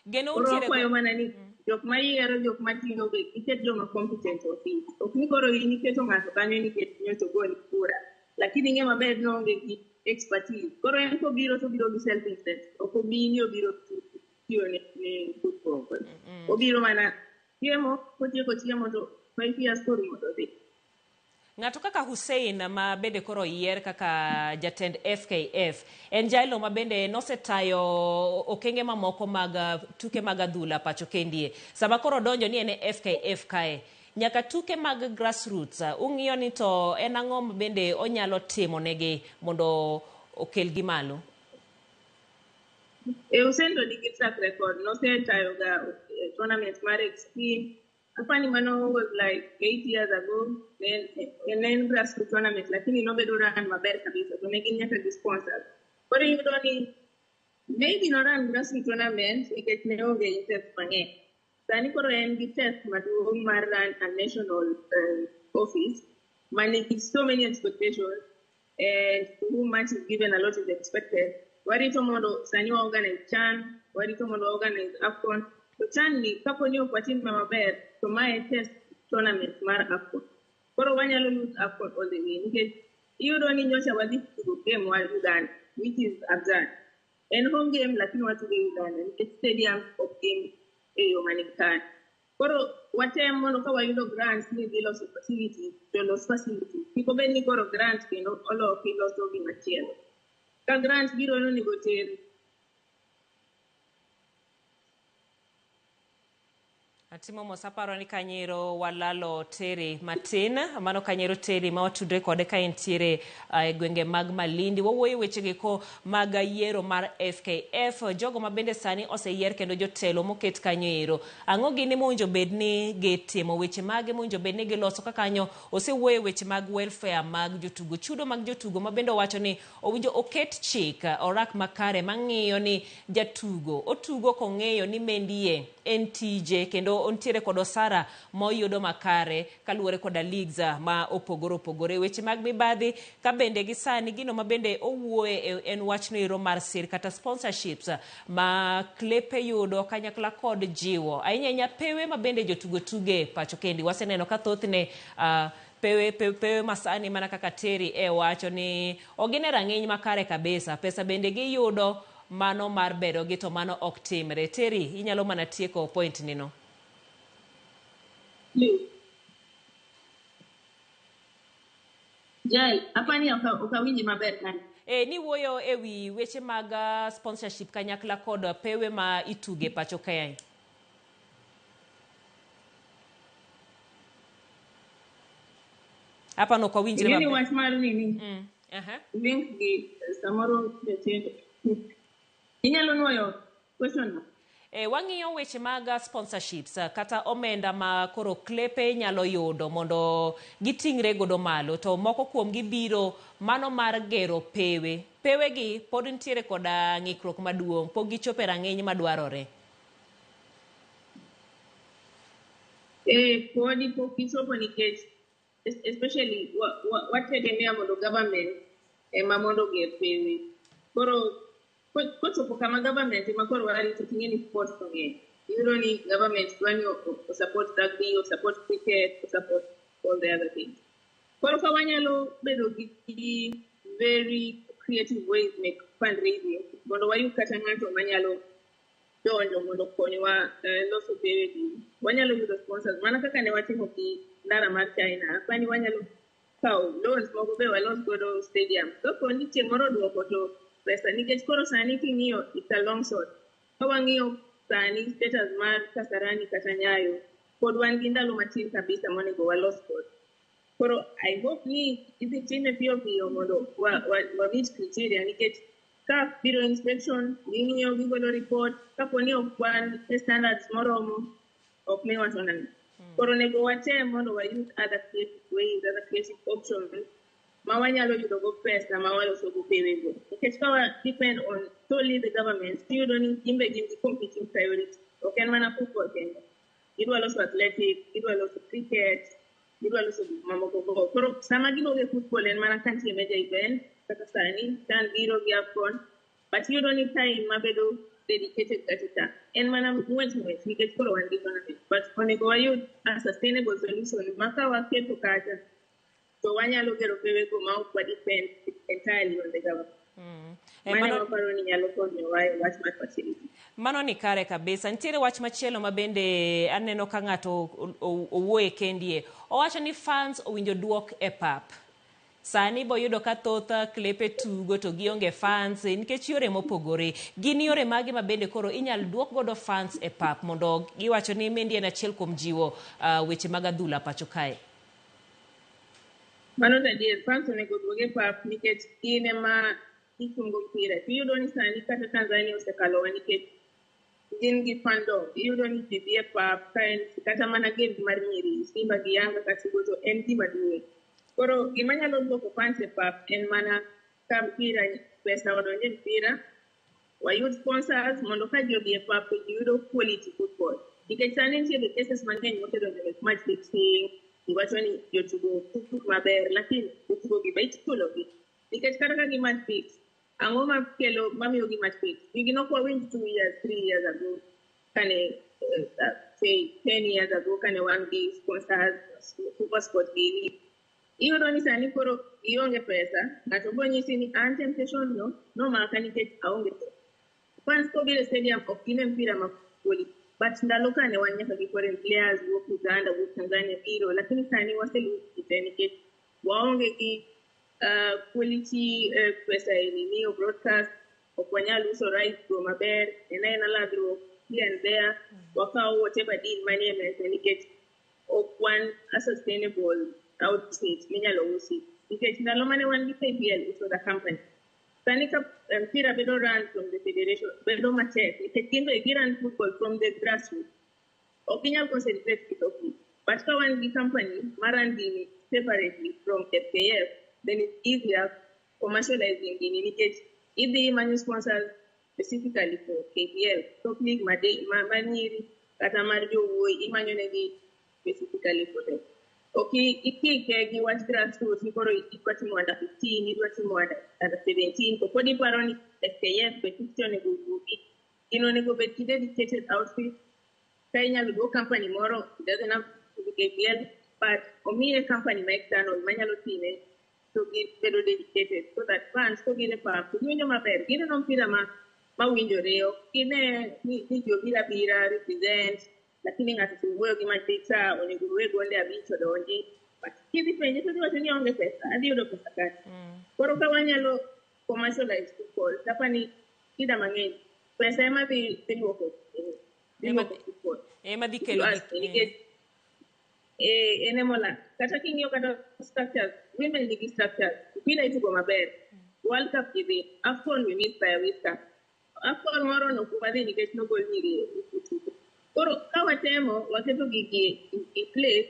Geno Koro untiere wakwayo mana ni jok ma yiero jok matiyo be giket joma competent ofis. Ok ni koro in iketo ng'ato kanyo nikech nyocha ogoni kura. Lakini ing'e maber ni oonge gi expertise. Koro en kobiro to obiro gi self interest. Ok obi ni obiro tiyo ne football. Obiro mana chiemo, kotieko chiemo to 5 years korumo to odhi. Ng'ato kaka Hussein ma bende koro oyier kaka jatend FKF en jalo ma bende nosetayo okenge mamoko mag tuke mag adhula pacho kendie. Sama koro odonjo ni en e FKF kae, nyaka tuke mag grassroots, ung'iyo ni to en ang'o ma bende onyalo timo negi mondo okelgi malo? E Hussein to nigi track record. Nosetayo ga tournament mar Extreme. Apani mano was like 8 years ago. Then en grassroots tournament, lakini nobedo run maber kabisa. To ne gin nyaka gi sponsors. Koro iyudo ni maybe no run grassroots tournament nikech ne onge interest mang'eny. Sani koro en gi test maduong' mar run a national office manigi so many expectations and to whom much is given a lot is expected. Warito mondo sani wa organize CHAN, warito mondo wa organize AFCON. To CHAN ni kapo ni ok watime maber to mae test tournament mar AFCON. Koro wanyalo lose AFCON all the way nikech iyudo ni nyocha wadhi tugo game war Uganda, which is absurd. En home game lakini watugo Uganda nikech stadium ok gin e yo manikare. Koro watem mondo ka wayudo grants ni dhi loso facilities, to los facilities. Kik obed ni koro grant kendo oloki loso gimachielo. Ka grant biro nonego ter Atimo mos, aparo ni kanyero walalo Terry matin. Mano kanyero Terry ma watudre kode ka entiere e gwenge mag Malindi. Wawuoyo wechegi ko mag yiero mar FKF, jogo ma bende sani oseyier kendo jotelo moket kanyo ero. Ang'o gini mowinjo bed ni gitimo, weche mage mowinjo bed ni giloso ka kanyo osewuoyo weche mag welfare mag jotugo, chudo mag jotugo ma bende owacho ni owinjo oket chik orak makare mang'iyo ni jatugo otugo kong'eyo ni mendie en tije kendo ontiere kod osara ma oyudo makare kaluwore koda leagues ma opogore opogore. Weche mag mibadhi ka bende gi sani gino ma bende owuoye en wachno ero mar sir kata sponsorships ma klepe yudo kanyakla kod jiwo ahinya ahinya pewe ma bende jotugo tuge pacho kendi. Waseneno ka thothne pewe masani mana kaka Terry e wacho ni ok gin e rang'iny makare kabisa, pesa bende giyudo mano mar bedo gi to mano ok timre. Terry, inyalo mana tieko point ni no. Jael, apani ok awinji maber kanyo. Niwuoyo e wi weche mag sponsorship kanyakla kod pewe ma ituge pacho kae. Hapa no ok wawinjre Ing'e ni maber. Wach mar nini link gi samoro jatendo inyalo nuoyo question no. Wang'iyo weche mag sponsorships kata omenda ma koro klepe nyalo yudo mondo giting're godo malo, to moko kuom gi biro mano mar gero pewe. Pewe gi pod nitiere koda ng'ikruok maduong', pok gichopo e rang'iny madwarore. Podi pok gichopo nikech especially wategemea mondo government ema mondo oger pewe. Koro kochopo kama government ema koro warito, ting'e ni sports to ng'eny. Iyudo ni government dwa ni o support rugby, o support cricket, o support all the other things. Koro ka wanyalo bedo gi very creative ways mek fundraising mondo wayud kata ng'ato manyalo donjo mondo okonywa loso pewe gi. Wanyalo yudo sponsors mana kaka ne watimo gi ndara mar China. Apani wanyalo kawo loans moko be walos godo stadium. Kapo ni chieng' moro oduoko to pesa, nikech koro sani king'iyo it's a long shot. Ka wang'iyo sani status mar Kasarani kata Nyayo, pod wan gi ndalo matin kabisa monego walos godo. Koro I hope ni idhi time piyo piyo mondo wa meet criteria, nikech ka biro inspection, ging'iyo, gigolo report, kapo ni ok wan e standards moromo, ok miwa to nang'o. Koro onego watem mondo wayud other creative ways, other creative options ma wanyalo yudo go pesa ma waloso go pewego. Nikech ka wa depend on solely the government, tiyudo ni gin be gin gi competing priority. Ok en mana football kende. Gidwa loso athletics, gidwa loso cricket, gidwa loso gik mamoko go. Koro sama giduogo e football en mana ka nitie major event, kaka sani, CHAN biro gi AFCON, but iyudo ni time mabedo dedicated kacha en mana ng'wech ng'wech nikech koro wan gi tournament. But onego wayud a sustainable solution ma ka waketo kacha to wanyalo gero pewego ma ok wa depend entirely on the government. Mano ema waparo ni nyalo konyowa e wach mar facility. Mano ni kare kabisa. Nitiere wach machielo ma bende aneno ka ng'ato owuoye kendie. Owacho ni fans owinjo duok e pap. Sani boyudo ka thoth klepe tugo to gionge fans nikech yore mopogore. Gin yore mage ma bende koro inyal duok godo fans e pap mondo giwacho ni mendi en achiel kuom jiwo weche mag adhula pacho kae. Mano to adier, fans onego oduog e pap nikech gin ema gichungo mpira. Tiyudo ni sani kata Tanzania osekalowa nikech gin gi fandom. Iyudo ni ji dhi e pap ka en kata mana game mar nyiri, Simba gi Yanga ka tugo to en gima duong'. Koro gima nyalo duoko fans e pap en mana ka mpira, pesa odonjo e mpira, wayud sponsors mondo ka ji odhi e pap to ji yudo quality football. Nikech sani nitiere cases mang'eny mosedonjo e match fixing, iwacho ni jotugo ok tug maber, lakini jotugo gi be ichulo gi. Nikech kata ka gi match fix, ang'o makelo mamiyo gi match fix? Gigi nok wawinj 2 years, 3 years ago, kane say 10 years ago kane wan gi sponsors, SuperSport gini. Iyudo ni sani koro ionge pesa, ng'ato bo nyisi ni an temptation no nomaka nikech aonge pesa. Fans kobiro e stadium ok gine mpira ma quality. But ndalo kane wan nyaka gi foreign players wuok Uganda, wuok Tanzania biro, lakini sani waselose te nikech waonge gi quality pesa e nini broadcast, ok wanyal uso rights go maber, en aena ladruok. here and there, wakawo whatever deal manie mesa nikech ok wan a sustainable outfit minyalo usi. Nikech ndalo mane wan gi KPL, it was a company. Sani ka mpira bedo run from the federation, bedo matek nikech gin be gi run football from the grassroots. Ok ginyal concentrate gi top league. But ka wan gi company ma run gini separately from FKF, then it's easier commercializing gini nikech idhi imanyo sponsors specifically for KPL, top league ma nyiri kata mar jowuoyi imanyo negi specifically for them. Ok ikike gi wach grassroots ni koro idwa timo under 15, idwa timo under 17, to pod iparo ni FKF be fixture onego owuogi. Gino onego bed gi dedicated outfit ka inyalo duok company moro, it doesn't have to be KPL, but omiye company ma external manyalo time to gibedo dedicated so that fans kogin e pap to giwinjo maber, gineno mpira ma mawinjore, ok gine ni ji obiro abira represent, lakini ng'ato to wuoyo gi Manchester onego owe gonde abich odonji, but kidhi penje to odhi wacho ni aonge pesa, adhi yudo pesa kanye? Koro ka wanyalo commercialize football, tapani shida mang'eny pesa ema dhi luoko football. Ema dhi kelo You ask me, nikech en emola kata king'iyo kata structures, women nigi structures, mpira itugo maber, World Cup gidhi, AFCON we miss by a whisker, AFCON moro no wadhi nikech nogol nyiri e tugo. Koro ka watemo waketo gigi in place,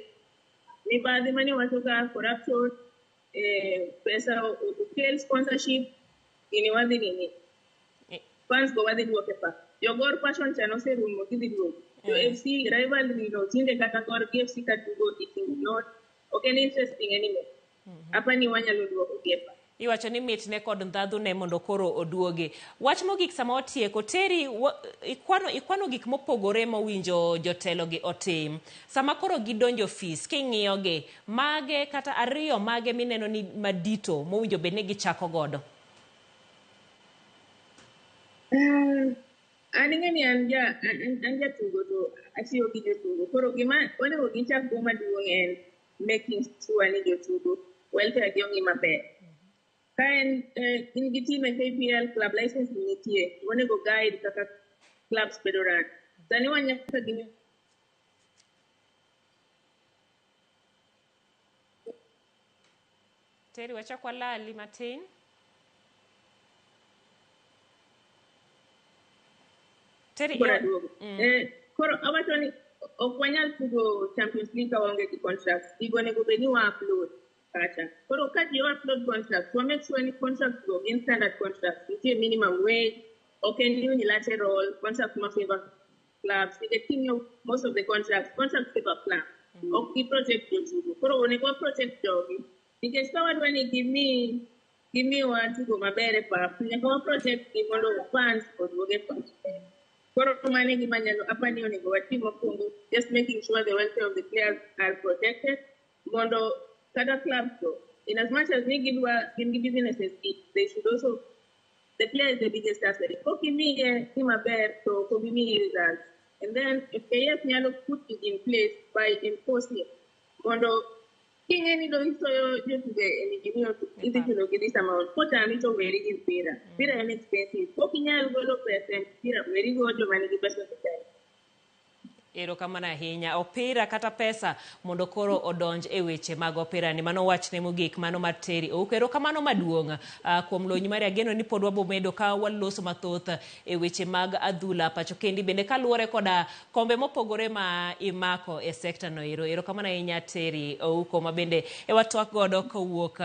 mibadhi mane wacho ka corruption, pesa okel sponsorship, gini wadhi nini, fans go wadhi duoke pa jogor passion cha noserumo, gidhi duogo jo FC rivalry no tinde kata Gor gi FC ka tugo, it is not ok en interesting anymore. Apani wanyalo duoko gi e pa. Iwacho ni mitne kod ndhadhu ne mondo koro oduogi. Wach mogik sama watieko, Terry, ikwano gik mopogore mowinjo jotelo gi otim. Sama koro gidonjo ofis, king'iyo gi, mage kata ariyo mage mineno ni madito mowinjo bed ni gichako godo? An ing'e ni an jatugo to atiyo gi jotugo. Koro gima onego gichak go maduong' en making sure ni jotugo welfare gi ong'i maber. Ka en in gi team e KPL, club license nitie, onego guide kaka clubs bedo run. Sani wan nyaka gi Terry, wachak walali matin. Terry, Koro aduogo. Koro awacho ni ok wanyal tugo Champions League ka waonge gi contracts. Gigo onego bed ni wa upload kacha. Koro ka ji upload contracts, wa make sure ni contracts go gin standard contracts. Nitie minimum wage, ok en unilateral, contract ma favor clubs. Nikech king'iyo most of the contracts, contracts favor clubs. Ok gi protect jotugo. Koro onego wa protect jogi. Nikech ka wadwa ni gimiwa tugo maber e pap, nyaka wa protect gi mondo fans oduog e pap. Koro mano e gima nyalo apani onego watim mokwongo, just making sure the welfare of the players are protected mondo kata clubs go, in as much as ni gidwa gin gi businesses gi, they should also, the player is the biggest asset. Kok imiye gima ber to ok obi miyi results. And then FKF nyalo put it in place by enforcing mondo king'e ni dong isoyo jotugo e ligi ni idhi chulo gi this amount, kotami to weri gi mpira. Mpira en expensive. Kok inyal golo pesa e mpira, weri go joma nigi pesa osechako. Erokamano ahinya. Opira kata pesa mondo koro odonj e weche mag opira ni. Mano wachne mogik, mano mar Terry Ouko. Erokamano maduong' kuom lony mari. Ageno ni pod wabomedo ka waloso mathoth e weche mag adhula pacho kendi bende kaluwore koda kombe mopogore ma imako e sekta no ero. Erokamano ahinya Terry Ouko ma bende e watwak godo kowuok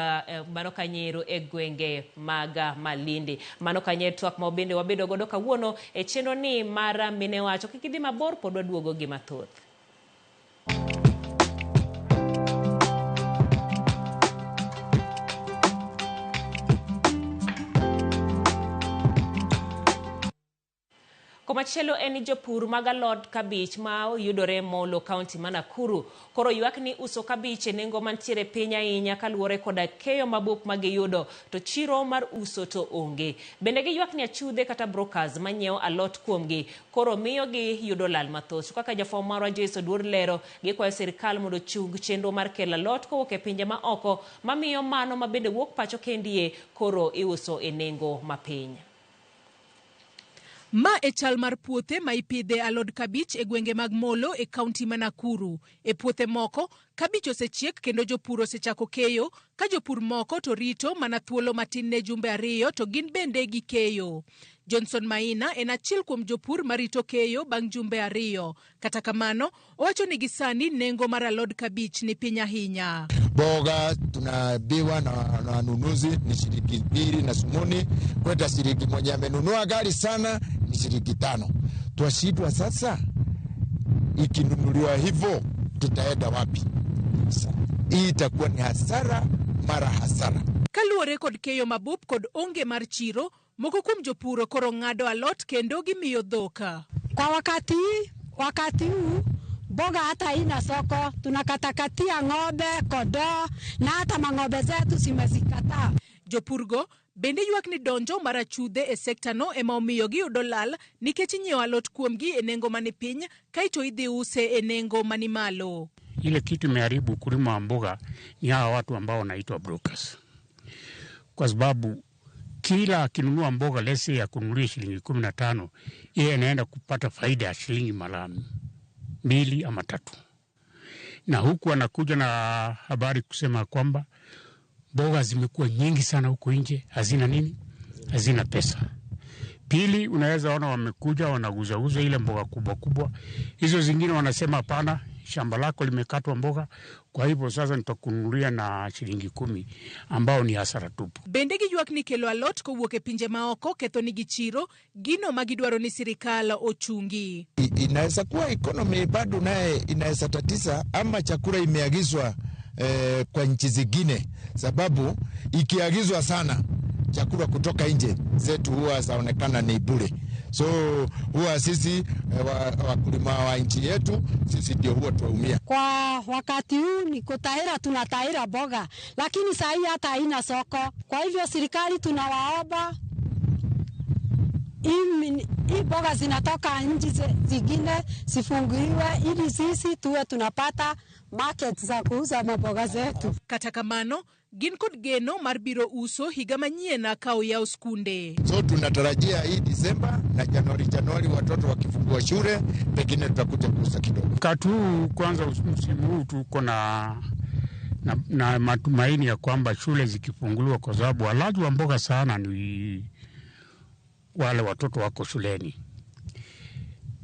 mano kanyo e gwenge mag Malindi. Mano kanyo e twak ma bende wabedo godo kawuono e chenro ni mar mine wacho. Kik idhi mabor, pod waduogo gi mathoth. Komachielo en ni jopur mag alot kabich ma yudore Molo, kaunti ma Nakuru, koro ywak ni uso kabich e nengo mantiere piny ahinya kaluwore koda keyo mabup ma giyudo to chiro mar uso to onge. Bende giywak ni achudhe kata brokers manyiewo alot kuomgi koro miyo gi yudo lal mathoth. To kaka jafwambo marwa Joyce Oduor lero, gikwayo sirikal mondo ochung chenro mar kelo alot kowuok e pinje ma oko mamiyo mano ma bende wuok pacho kendie koro iuso e nengo mapiny. Ma e chal mar puothe ma ipidhe alod kabich e gwenge mag Molo e kaunti ma Nakuru. E puothe moko, kabich osechiek kendo jopur osechako keyo, ka jopur moko to rito mana thuolo matin ne jumbe 2 to gin bende gikeyo. Johnson Maina en achiel kuom jopur marito keyo bang' jumbe 2. Kata kamano, owacho ni gisani nengo mar alod kabich ni piny ahinya. Boga tunabiwa na wanunuzi ni shilingi 2 na sumuni kwenda shilingi 1. Amenunua gari sana ni shilingi 5. Twashindwa sasa, ikinunuliwa hivyo tutaenda wapi? Hii itakuwa ni hasara mara hasara. Kaluwore kod keyo mabup kod onge mar chiro, moko kuom jopur koro ng'ado alot kendo gimiyo dhok. Kwa wakati huu mboga hata haina soko, tunakatakatia ng'ombe, kondoo na hata mang'ombe zetu zimezikataa. Jopurgo bende ywak ni donjo mar achudhe e sekta no ema omiyo giyudo lal nikech inyiewo alot kuomgi e nengo mani piny kaeto idhi use e nengo mani malo. Ile kitu imeharibu ukulima wa mboga ni hawa watu ambao wanaitwa brokers, kwa sababu kila akinunua mboga lesi ya kununulia shilingi 15, yeye anaenda kupata faida ya shilingi mara 2 ama 3, na huku anakuja na habari kusema kwamba mboga zimekuwa nyingi sana huku nje, hazina nini, hazina pesa. Pili, unaweza ona wamekuja wanaguzauza ile mboga kubwa kubwa, hizo zingine wanasema hapana, shamba lako limekatwa mboga, kwa hivyo sasa nitakununulia na shilingi 10, ambao ni hasara tupu. Bende giywak ni kelo alot kowuok e pinje maoko ketho nigi chiro, gino ma gidwaro ni sirikal ochungi. Inaweza kuwa economy bado naye inaweza tatiza, ama chakula imeagizwa kwa nchi zingine, sababu ikiagizwa sana chakula kutoka nje zetu huwa zaonekana ni bure. So huwa sisi wakulima wa nchi yetu sisi ndio huwa tuumia. Kwa wakati huu ni kutahira, tunatahira mboga, lakini saa hii hata haina soko. Kwa hivyo serikali tunawaomba hii mboga zinatoka nchi zingine zifunguliwe ili sisi tuwe tunapata market za kuuza maboga zetu. Kata kamano, gin kod geno mar biro uso higa manyien ka oyaw skunde. So tunatarajia hii Disemba na Januari watoto wakifungua shule, pengine tutakuja kuuza kidogo. Wakati huu kwanza, msimu huu tuko na matumaini ya kwamba shule zikifunguliwa, kwa sababu walaji wa mboga sana ni wale watoto wako shuleni.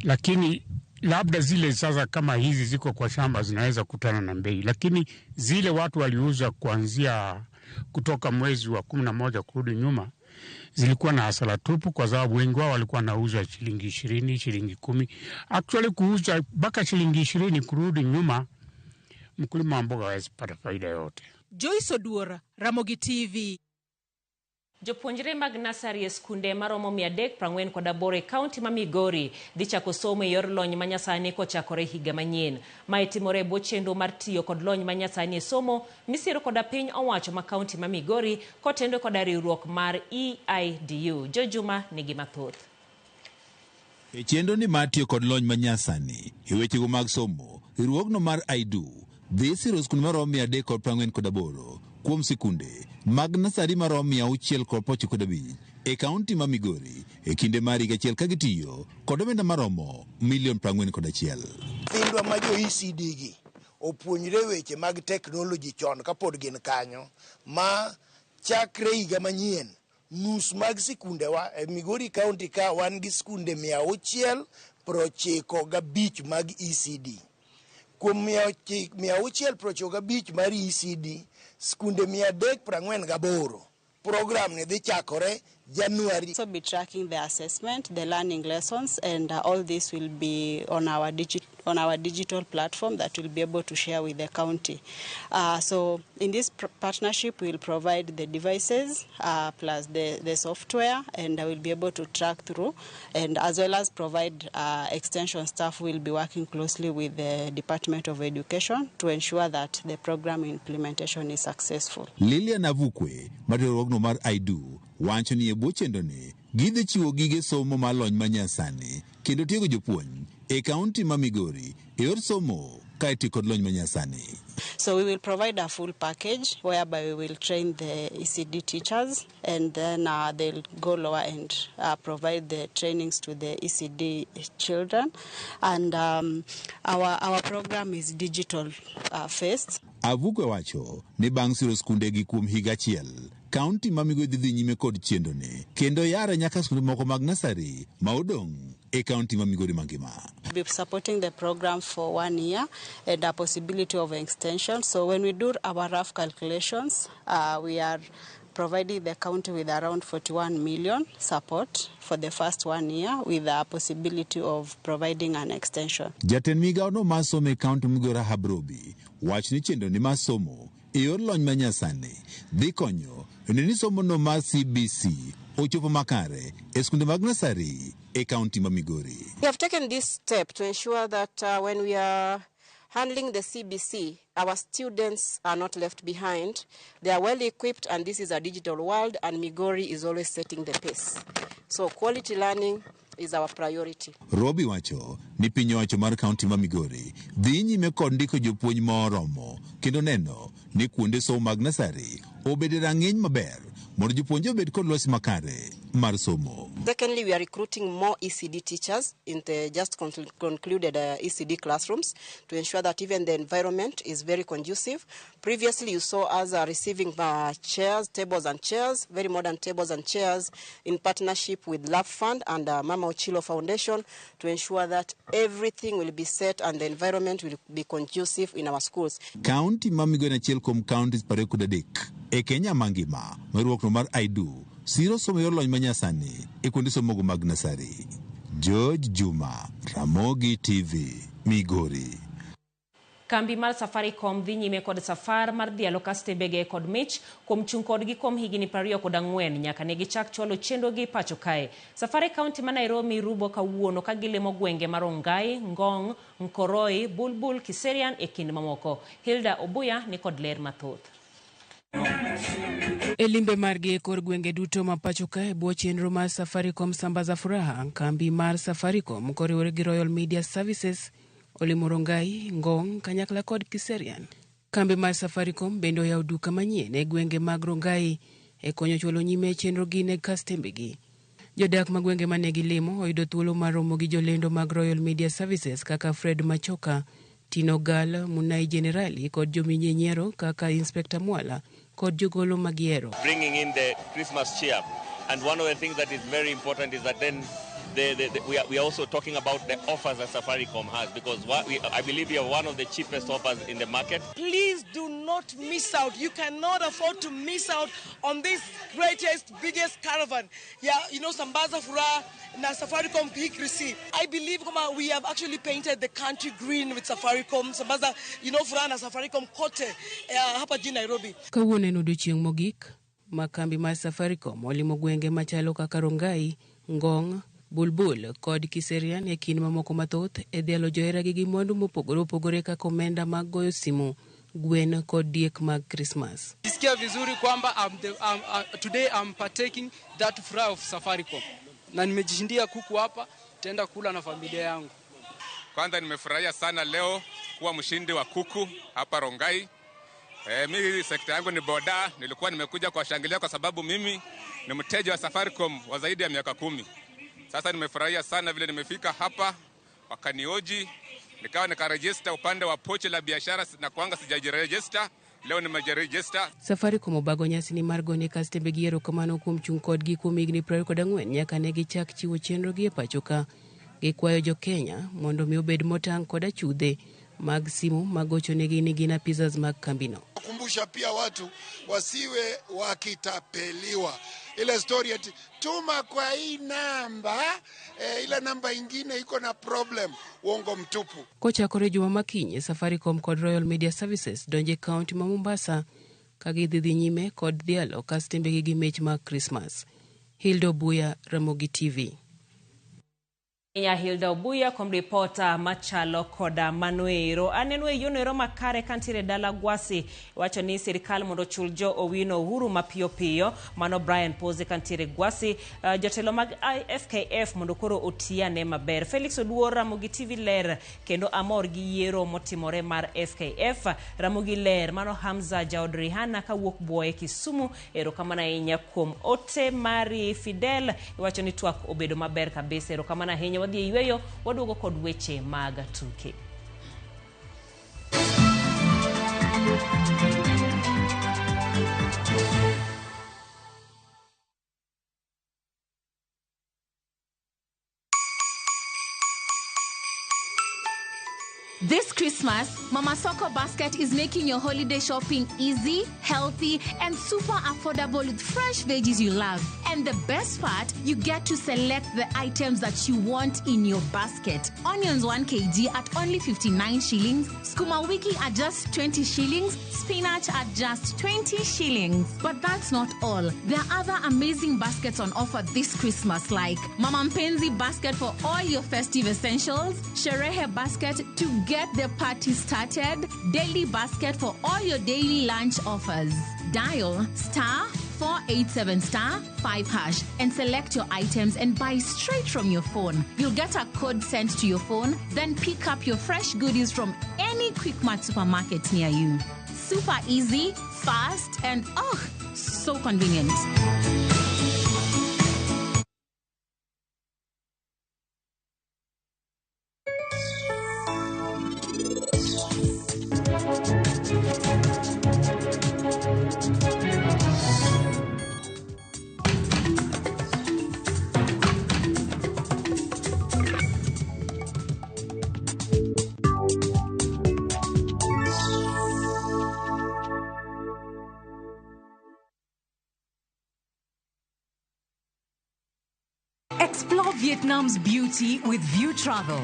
Lakini labda zile sasa kama hizi ziko kwa shamba zinaweza kutana na bei, lakini zile watu waliuza kuanzia kutoka mwezi wa 11 kurudi nyuma zilikuwa na hasara tupu, kwa sababu wengi wao walikuwa wanauza shilingi 20, shilingi 10. Actually kuuza mpaka shilingi 20 kurudi nyuma, mkulima wa mboga hawezi pata faida yote. Joyce Oduor, Ramogi TV. Jopuonjre mag nasari e skunde maromo 348 e kaunti ma Migori dhi chako somo e yor lony manyasani kochakore higa manyien. Mae timore e bwo chenro mar tiyo kod lony manyasani e somo misiro koda piny owacho ma kaunti ma Migori kotendo koda riwruok mar EIDU. Jojuma nigi mathoth. E chenro ni mar tiyo kod lony manyasani e wechego mag somo, riwruogno mar EIDU dhi siro skunde maromo 348 kuom sikunde mag nasari maromo 695 e kaunti ma Migori e kinde mar higa achiel ka gitiyo kod omenda maromo milion 41. Nyithindwa ma jo ECD gi opuonjre weche mag teknoloji chon kapod gin kanyo, ma chakre higa manyien nus mag sikundewa e Migori County ka wan gi sikunde 695 mag ECD. Kuom 695 mar ECD, skunde 348 program ni dhi chakore January. So be tracking the assessment, the learning lessons, and all this will be on our digital platform that we'll be able to share with the county. So in this partnership, we'll provide the devices plus the software, and we'll be able to track through, and as well as provide extension staff. Will be working closely with the Department of Education to ensure that the program implementation is successful. Lilian Avukwe, riwruogno mar EIDU, wacho ni e bwo chenroni gidhi chiwo gige somo mar lony manyasani kendo tiego jopuonj e kaunti ma Migori e yor somo ka itiyo kod lony manyasani. So we will provide a full package whereby we will train the ECD teachers and then they'll go lower and provide the trainings to the ECD children. And our program is digital first. Avukwe wacho ni bang' siro skundegi kuom higa achiel, kaunti ma Migori dhi dhi nyime kod chenroni kendo yare nyaka skunde moko mag nasari ma odong' e kaunti ma Migori mangima. Be supporting the program for one year and a possibility of extension. So when we do our rough calculations, we are providing the county with around 41 million support for the first one year with a possibility of providing an extension. Jatend migawono mar somo e kaunti Migori Rahab Robi wacho ni chenroni mar somo e yor lony manyasani dhi konyo e neno ni somono mar CBC ochopo makare e skunde mag nasari e kaunti ma Migori. We have taken this step to ensure that when we are handling the CBC, our students are not left behind. They are well equipped, and this is a digital world, and Migori is always setting the pace. So quality learning is our priority. Robi wacho ni piny owacho mar kaunti ma Migori dhi nyime kod ndiko jopuonj moromo kendo neno ni kuonde somo mag nasari obed e rang'iny maber mondo jopuonje obed kod lwasi makare mar somo. Secondly, we are recruiting more ECD teachers in the just concluded ECD classrooms to ensure that even the environment is very conducive. Previously, you saw us receiving chairs, tables and chairs, very modern tables and chairs in partnership with Love Fund and Mama Ochilo Foundation to ensure that everything will be set and the environment will be conducive in our schools. Kaunti ma Migori en achiel kuom counties 23 e Kenya mangima ma riwruokno mar IDU siro somo yor lony manyasani e kuonde somogo mag nasari. George Juma, Ramogi TV, Migori. Kambi mar Safaricom dhi nyime kod safar mar dhialo kastembege kod mich kuom chung' kodgi kuom higni 24 nyaka ne gichak chwalo chenrogi pacho kae. Safar e kaunti ma Nairobi rubo kawuono ka gilimo gwenge mar Rongai, Ngong, Nkoroi, Bulbul, Kiserian e kind mamoko. Hilda Obuya ni kod ler mathoth. E limbe margi e kor gwenge duto ma pacho ka e bwo chenro mar Safaricom Sambaza Furaha, kambi mar Safaricom koriwore gi Royal Media Services olimo Rongai, Ngong kanyakla kod Kiserian. Kambi mar Safaricom bende oyawo duka manyien e gwenge mag Rongai e konyo chwalo nyime chenrogi ne kastembegi. Jodak ma gwenge mane gilimo oyudo thuolo mar romo gi jolendo mag Royal Media Services kaka Fred Machoka, Tino Gal, Munai Generali kod jominye nyiero kaka Inspector Mwala kod jogolo magiero. Bringing in the Christmas cheer. And one of the things that is very important is that then we are also talking about the offers that Safaricom has, because I believe we are one of the cheapest offers in the market. Please do not miss out. You cannot afford to miss out on this greatest, biggest caravan. Yeah, you know, Sambaza Furaha na Safaricom Big. I believe we have actually painted the country green with Safaricom. Sambaza, you know, Furaha na Safaricom kote hapa jijini Nairobi. Kawuono en odiochieng' mogik ma kambi mar Safaricom olimo gwenge machalo kaka Rongai, Ngong, Bulbul kod Kiserian e kind mamoko mathoth e dhialo joheragi gi mwandu mopogore opogore kaka omenda mag goyo simu, gwen kod diek mag Krismas. Jisikia vizuri kwamba today I'm partaking that furaha of Safaricom. Na nimejishindia kuku hapa, nitaenda kula na familia yangu. Kwanza nimefurahia sana leo kuwa mshindi wa kuku hapa Rongai. Mimi sekta yangu ni boda, nilikuwa nimekuja kuwashangilia kwa sababu mimi ni mteja wa Safaricom wa zaidi ya miaka 10. Sasa nimefurahia sana vile nimefika hapa, wakanioji, nikawa nikaregister upande wa pochi la biashara na kuanga sijajiregister, leo nimejiregister. Safaricom obago nyasi ni mar gone kastembegi erokamano kuom chung' kodgi kuom higni 24 nyaka ne gichak chiwo chenrogi e pacho ka. Gikwayo jo Kenya mondo mi obed motang' kod achudhe mag simu magochonegi ni gin apisas mag kambino. Kumbusha pia watu wasiwe wakitapeliwa. Ile story ati tuma kwa hii namba, ile namba ingine iko na problem, uongo mtupu. Kochakore juma makinyi, Safaricom kod Royal Media Services donje kaunti ma Mombasa ka gidhi dhi nyime kod dhialo kastembegi gi mich mag Krismas. Hilda Obuya, Ramogi TV. Ahinya Hilda Obuya kuom ripota machalo koda manoero. Aneno e yono ero makare kantiere dala Gwasi wacho ni sirikal mondo ochul jo Owino Uhuru mapiyo piyo. Mano Brian Pose kantiere Gwasi. Jotelo mag FKF mondo koro otiyane maber. Felix Oduor Ramogi TV ler kendo amor gi yiero motimore mar FKF. Ramogi ler. Mano Hamza jaod Rihanna kawuok Buoye Kisumu. Erokamano ahinya kuom ote mari Fidel. Iwacho ni twak obedo maber kabisa. Erokamano ahinya. Wadhi e yweyo, waduogo kod weche mag tuke. This Christmas, Mama Soko Basket is making your holiday shopping easy, healthy, and super affordable with fresh veggies you love. And the best part, you get to select the items that you want in your basket. Onions 1 kg at only 59 shillings, skuma wiki at just 20 shillings, spinach at just 20 shillings. But that's not all. There are other amazing baskets on offer this Christmas, like Mama Mpenzi basket for all your festive essentials, Sherehe basket to get the party started, daily basket for all your daily lunch offers. Dial star 487 star 5 hash and select your items and buy straight from your phone. You'll get a code sent to your phone, then pick up your fresh goodies from any Quickmart supermarket near you. Super easy, fast, and oh, so convenient. Explore Vietnam's beauty with View Travel.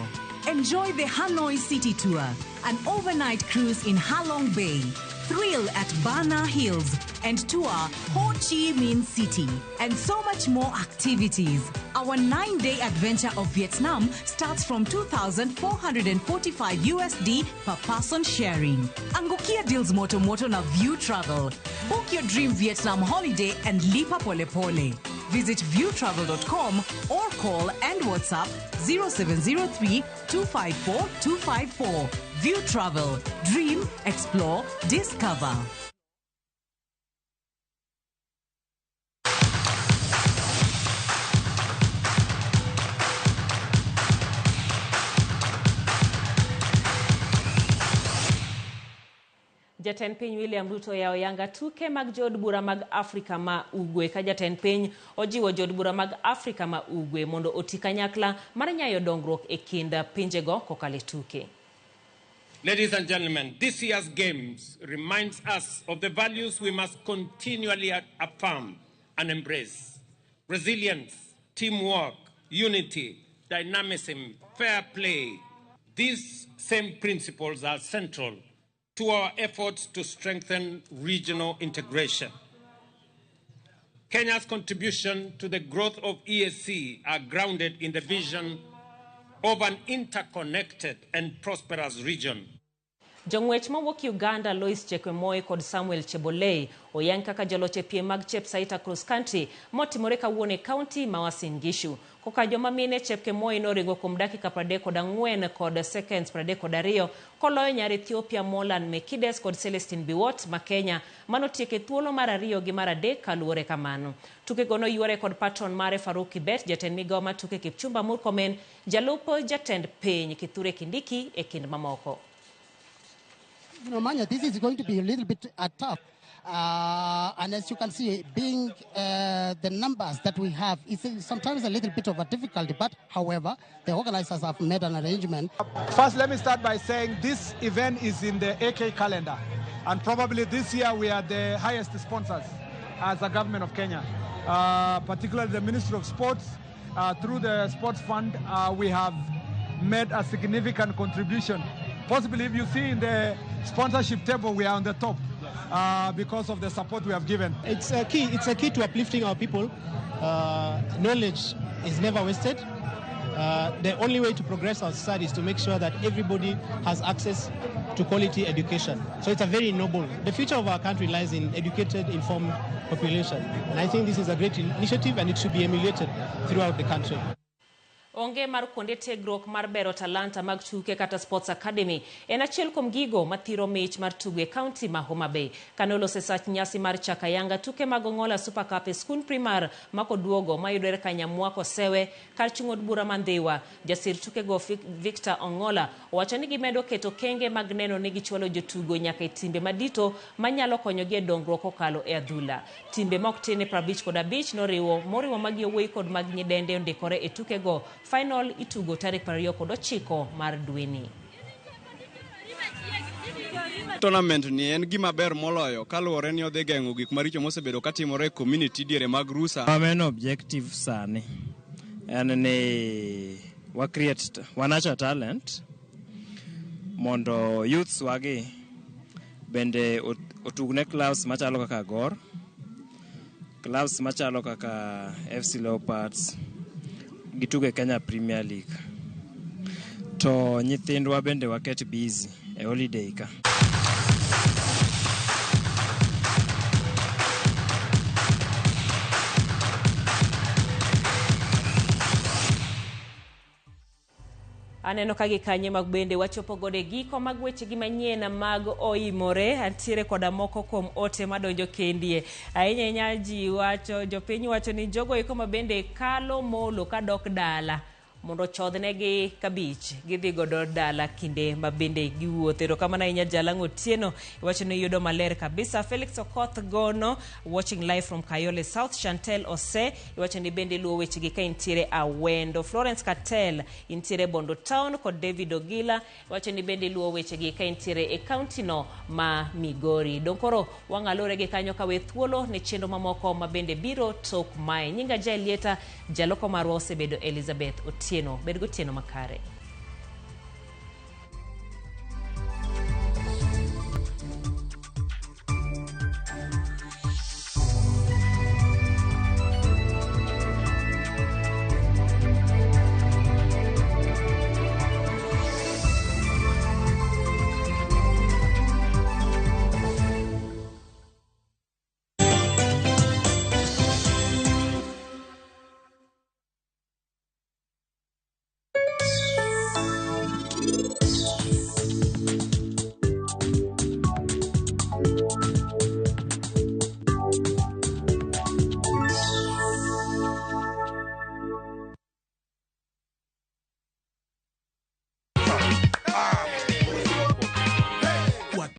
Enjoy the Hanoi City Tour, an overnight cruise in Halong Bay, thrill at Bana Hills, and tour Ho Chi Minh City, and so much more activities. Our 9-day adventure of Vietnam starts from 2,445 USD per person sharing. Angukia deals moto moto na View Travel. Book your dream Vietnam holiday and lipa pole pole. Visit viewtravel.com or call and WhatsApp 0703 254 254. View Travel. Dream, explore, discover. Jatend piny William Ruto yawo yanga tuke mag jood bura mag Afrika ma Ugwe ka jatend piny ojiwo jood bura mag Afrika ma Ugwe mondo oti kanyakla mar nyayo dongruok e kind pinjego kokalo e tuke. Ladies and gentlemen, this year's games reminds us of the values we must continually affirm and embrace. Resilience, teamwork, unity, dynamism, fair play. These same principles are central to our efforts to strengthen regional integration. Kenya's contribution to the growth of EAC are grounded in the vision of an interconnected and prosperous region. Jong'wech mawuok Uganda Lois Chekwemoi kod Samuel Chebolei oyang kaka joloch e piem mag Chepsaita Cross Country motimore kawuono e kaunti ma Uasin Gishu. Koka joma mine Chepkemoi noringo kuom dakika 34 kod seconds 32 koloyo nyar Ethiopia Molan Mekides kod Celestine Biwott ma Kenya manotieko e thuolo mar 2 gi mar 3 kaluwore kamano. Tukego noywore kod patron mare Faruk Kibet, jatend migao mar tuke Kipchumba Murkomen, jalup jatend piny Kithure Kindiki e kind mamoko. You know, Manya, this is going to be a little bit tough. And as you can see, being the numbers that we have, it's sometimes a little bit of a difficulty. But, however, the organizers have made an arrangement. First, let me start by saying this event is in the AK calendar. And probably this year we are the highest sponsors as a government of Kenya. Particularly the Ministry of Sports. Through the Sports Fund, we have made a significant contribution. Possibly, if you see in the sponsorship table, we are on the top because of the support we have given. It's a key. It's a key to uplifting our people. Knowledge is never wasted. The only way to progress our society is to make sure that everybody has access to quality education. So it's a very noble. The future of our country lies in educated, informed population. And I think this is a great initiative and it should be emulated throughout the country. Onge mar kuonde tiegruok mar bero talanta mag tuke kata Sports Academy en achiel kuom gigo mathiro mich mar tugo e kaunti ma Homa Bay. Kane olose sach nyasi mar chako ayanga tuke mag Ong'ola Super Cup e skund primar makoduogo mayudore Kanyamwa Kosewe kar chung' od bura ma Ndhiwa. Jasir tukego Victor Ong'ola owacho ni gimedo keto kenge mag neno ni gichwalo jotugo nyaka e timbe madito manyalo konyogi e dongruok kokalo e adhula. Timbe ma ok tin ne 55 noriwo moriwo mag yawuoyi kod mag nyidende ondikore e tukego. Final itugo tarik 29 mar dweni. Tournament ni en gima ber moloyo kaluwore ni odhi geng'o gik maricho mosebedo katimore e community diere mag rusa. Our main objective sani en ni wa create, wa nurture talent mondo youths wagi bende otugne clubs machalo kaka Gor, clubs machalo kaka FC Leopards, gitugo e Kenya Premier League. To nyithindwa bende waket busy e holiday ka. Aneno ka gikanye mag bende wachopo godo e giko mag wechegi manyien mag oimore. Antiere koda moko kuom ote madonjo kendie. Ahinya ahinya ji wacho, jopiny wacho ni jogo eko ma bende kalo molo kadok dala mondo ochodhnegi kabich gidhi godo dala kinde ma bende giwuotho. Erokamano ahinya Jalang'o Otieno, iwacho ni yudo maler kabisa. Felix Okoth Gono watching live from Kayole South. Chantel Ose iwacho ni bende luwo wechegi ka intiere Awendo. Florence Katel intiere Bondo Town kod David Ogila iwacho ni bende luwo wechegi ka intiere e county no ma Migori. Dong koro wang'alore gi kanyo kawe thuolo ne chenro mamoko ma bende biro tok mae. Nyinga Jaelieta, jaloko marwa osebedo Elizabeth Otieno. Bed gotieno makare.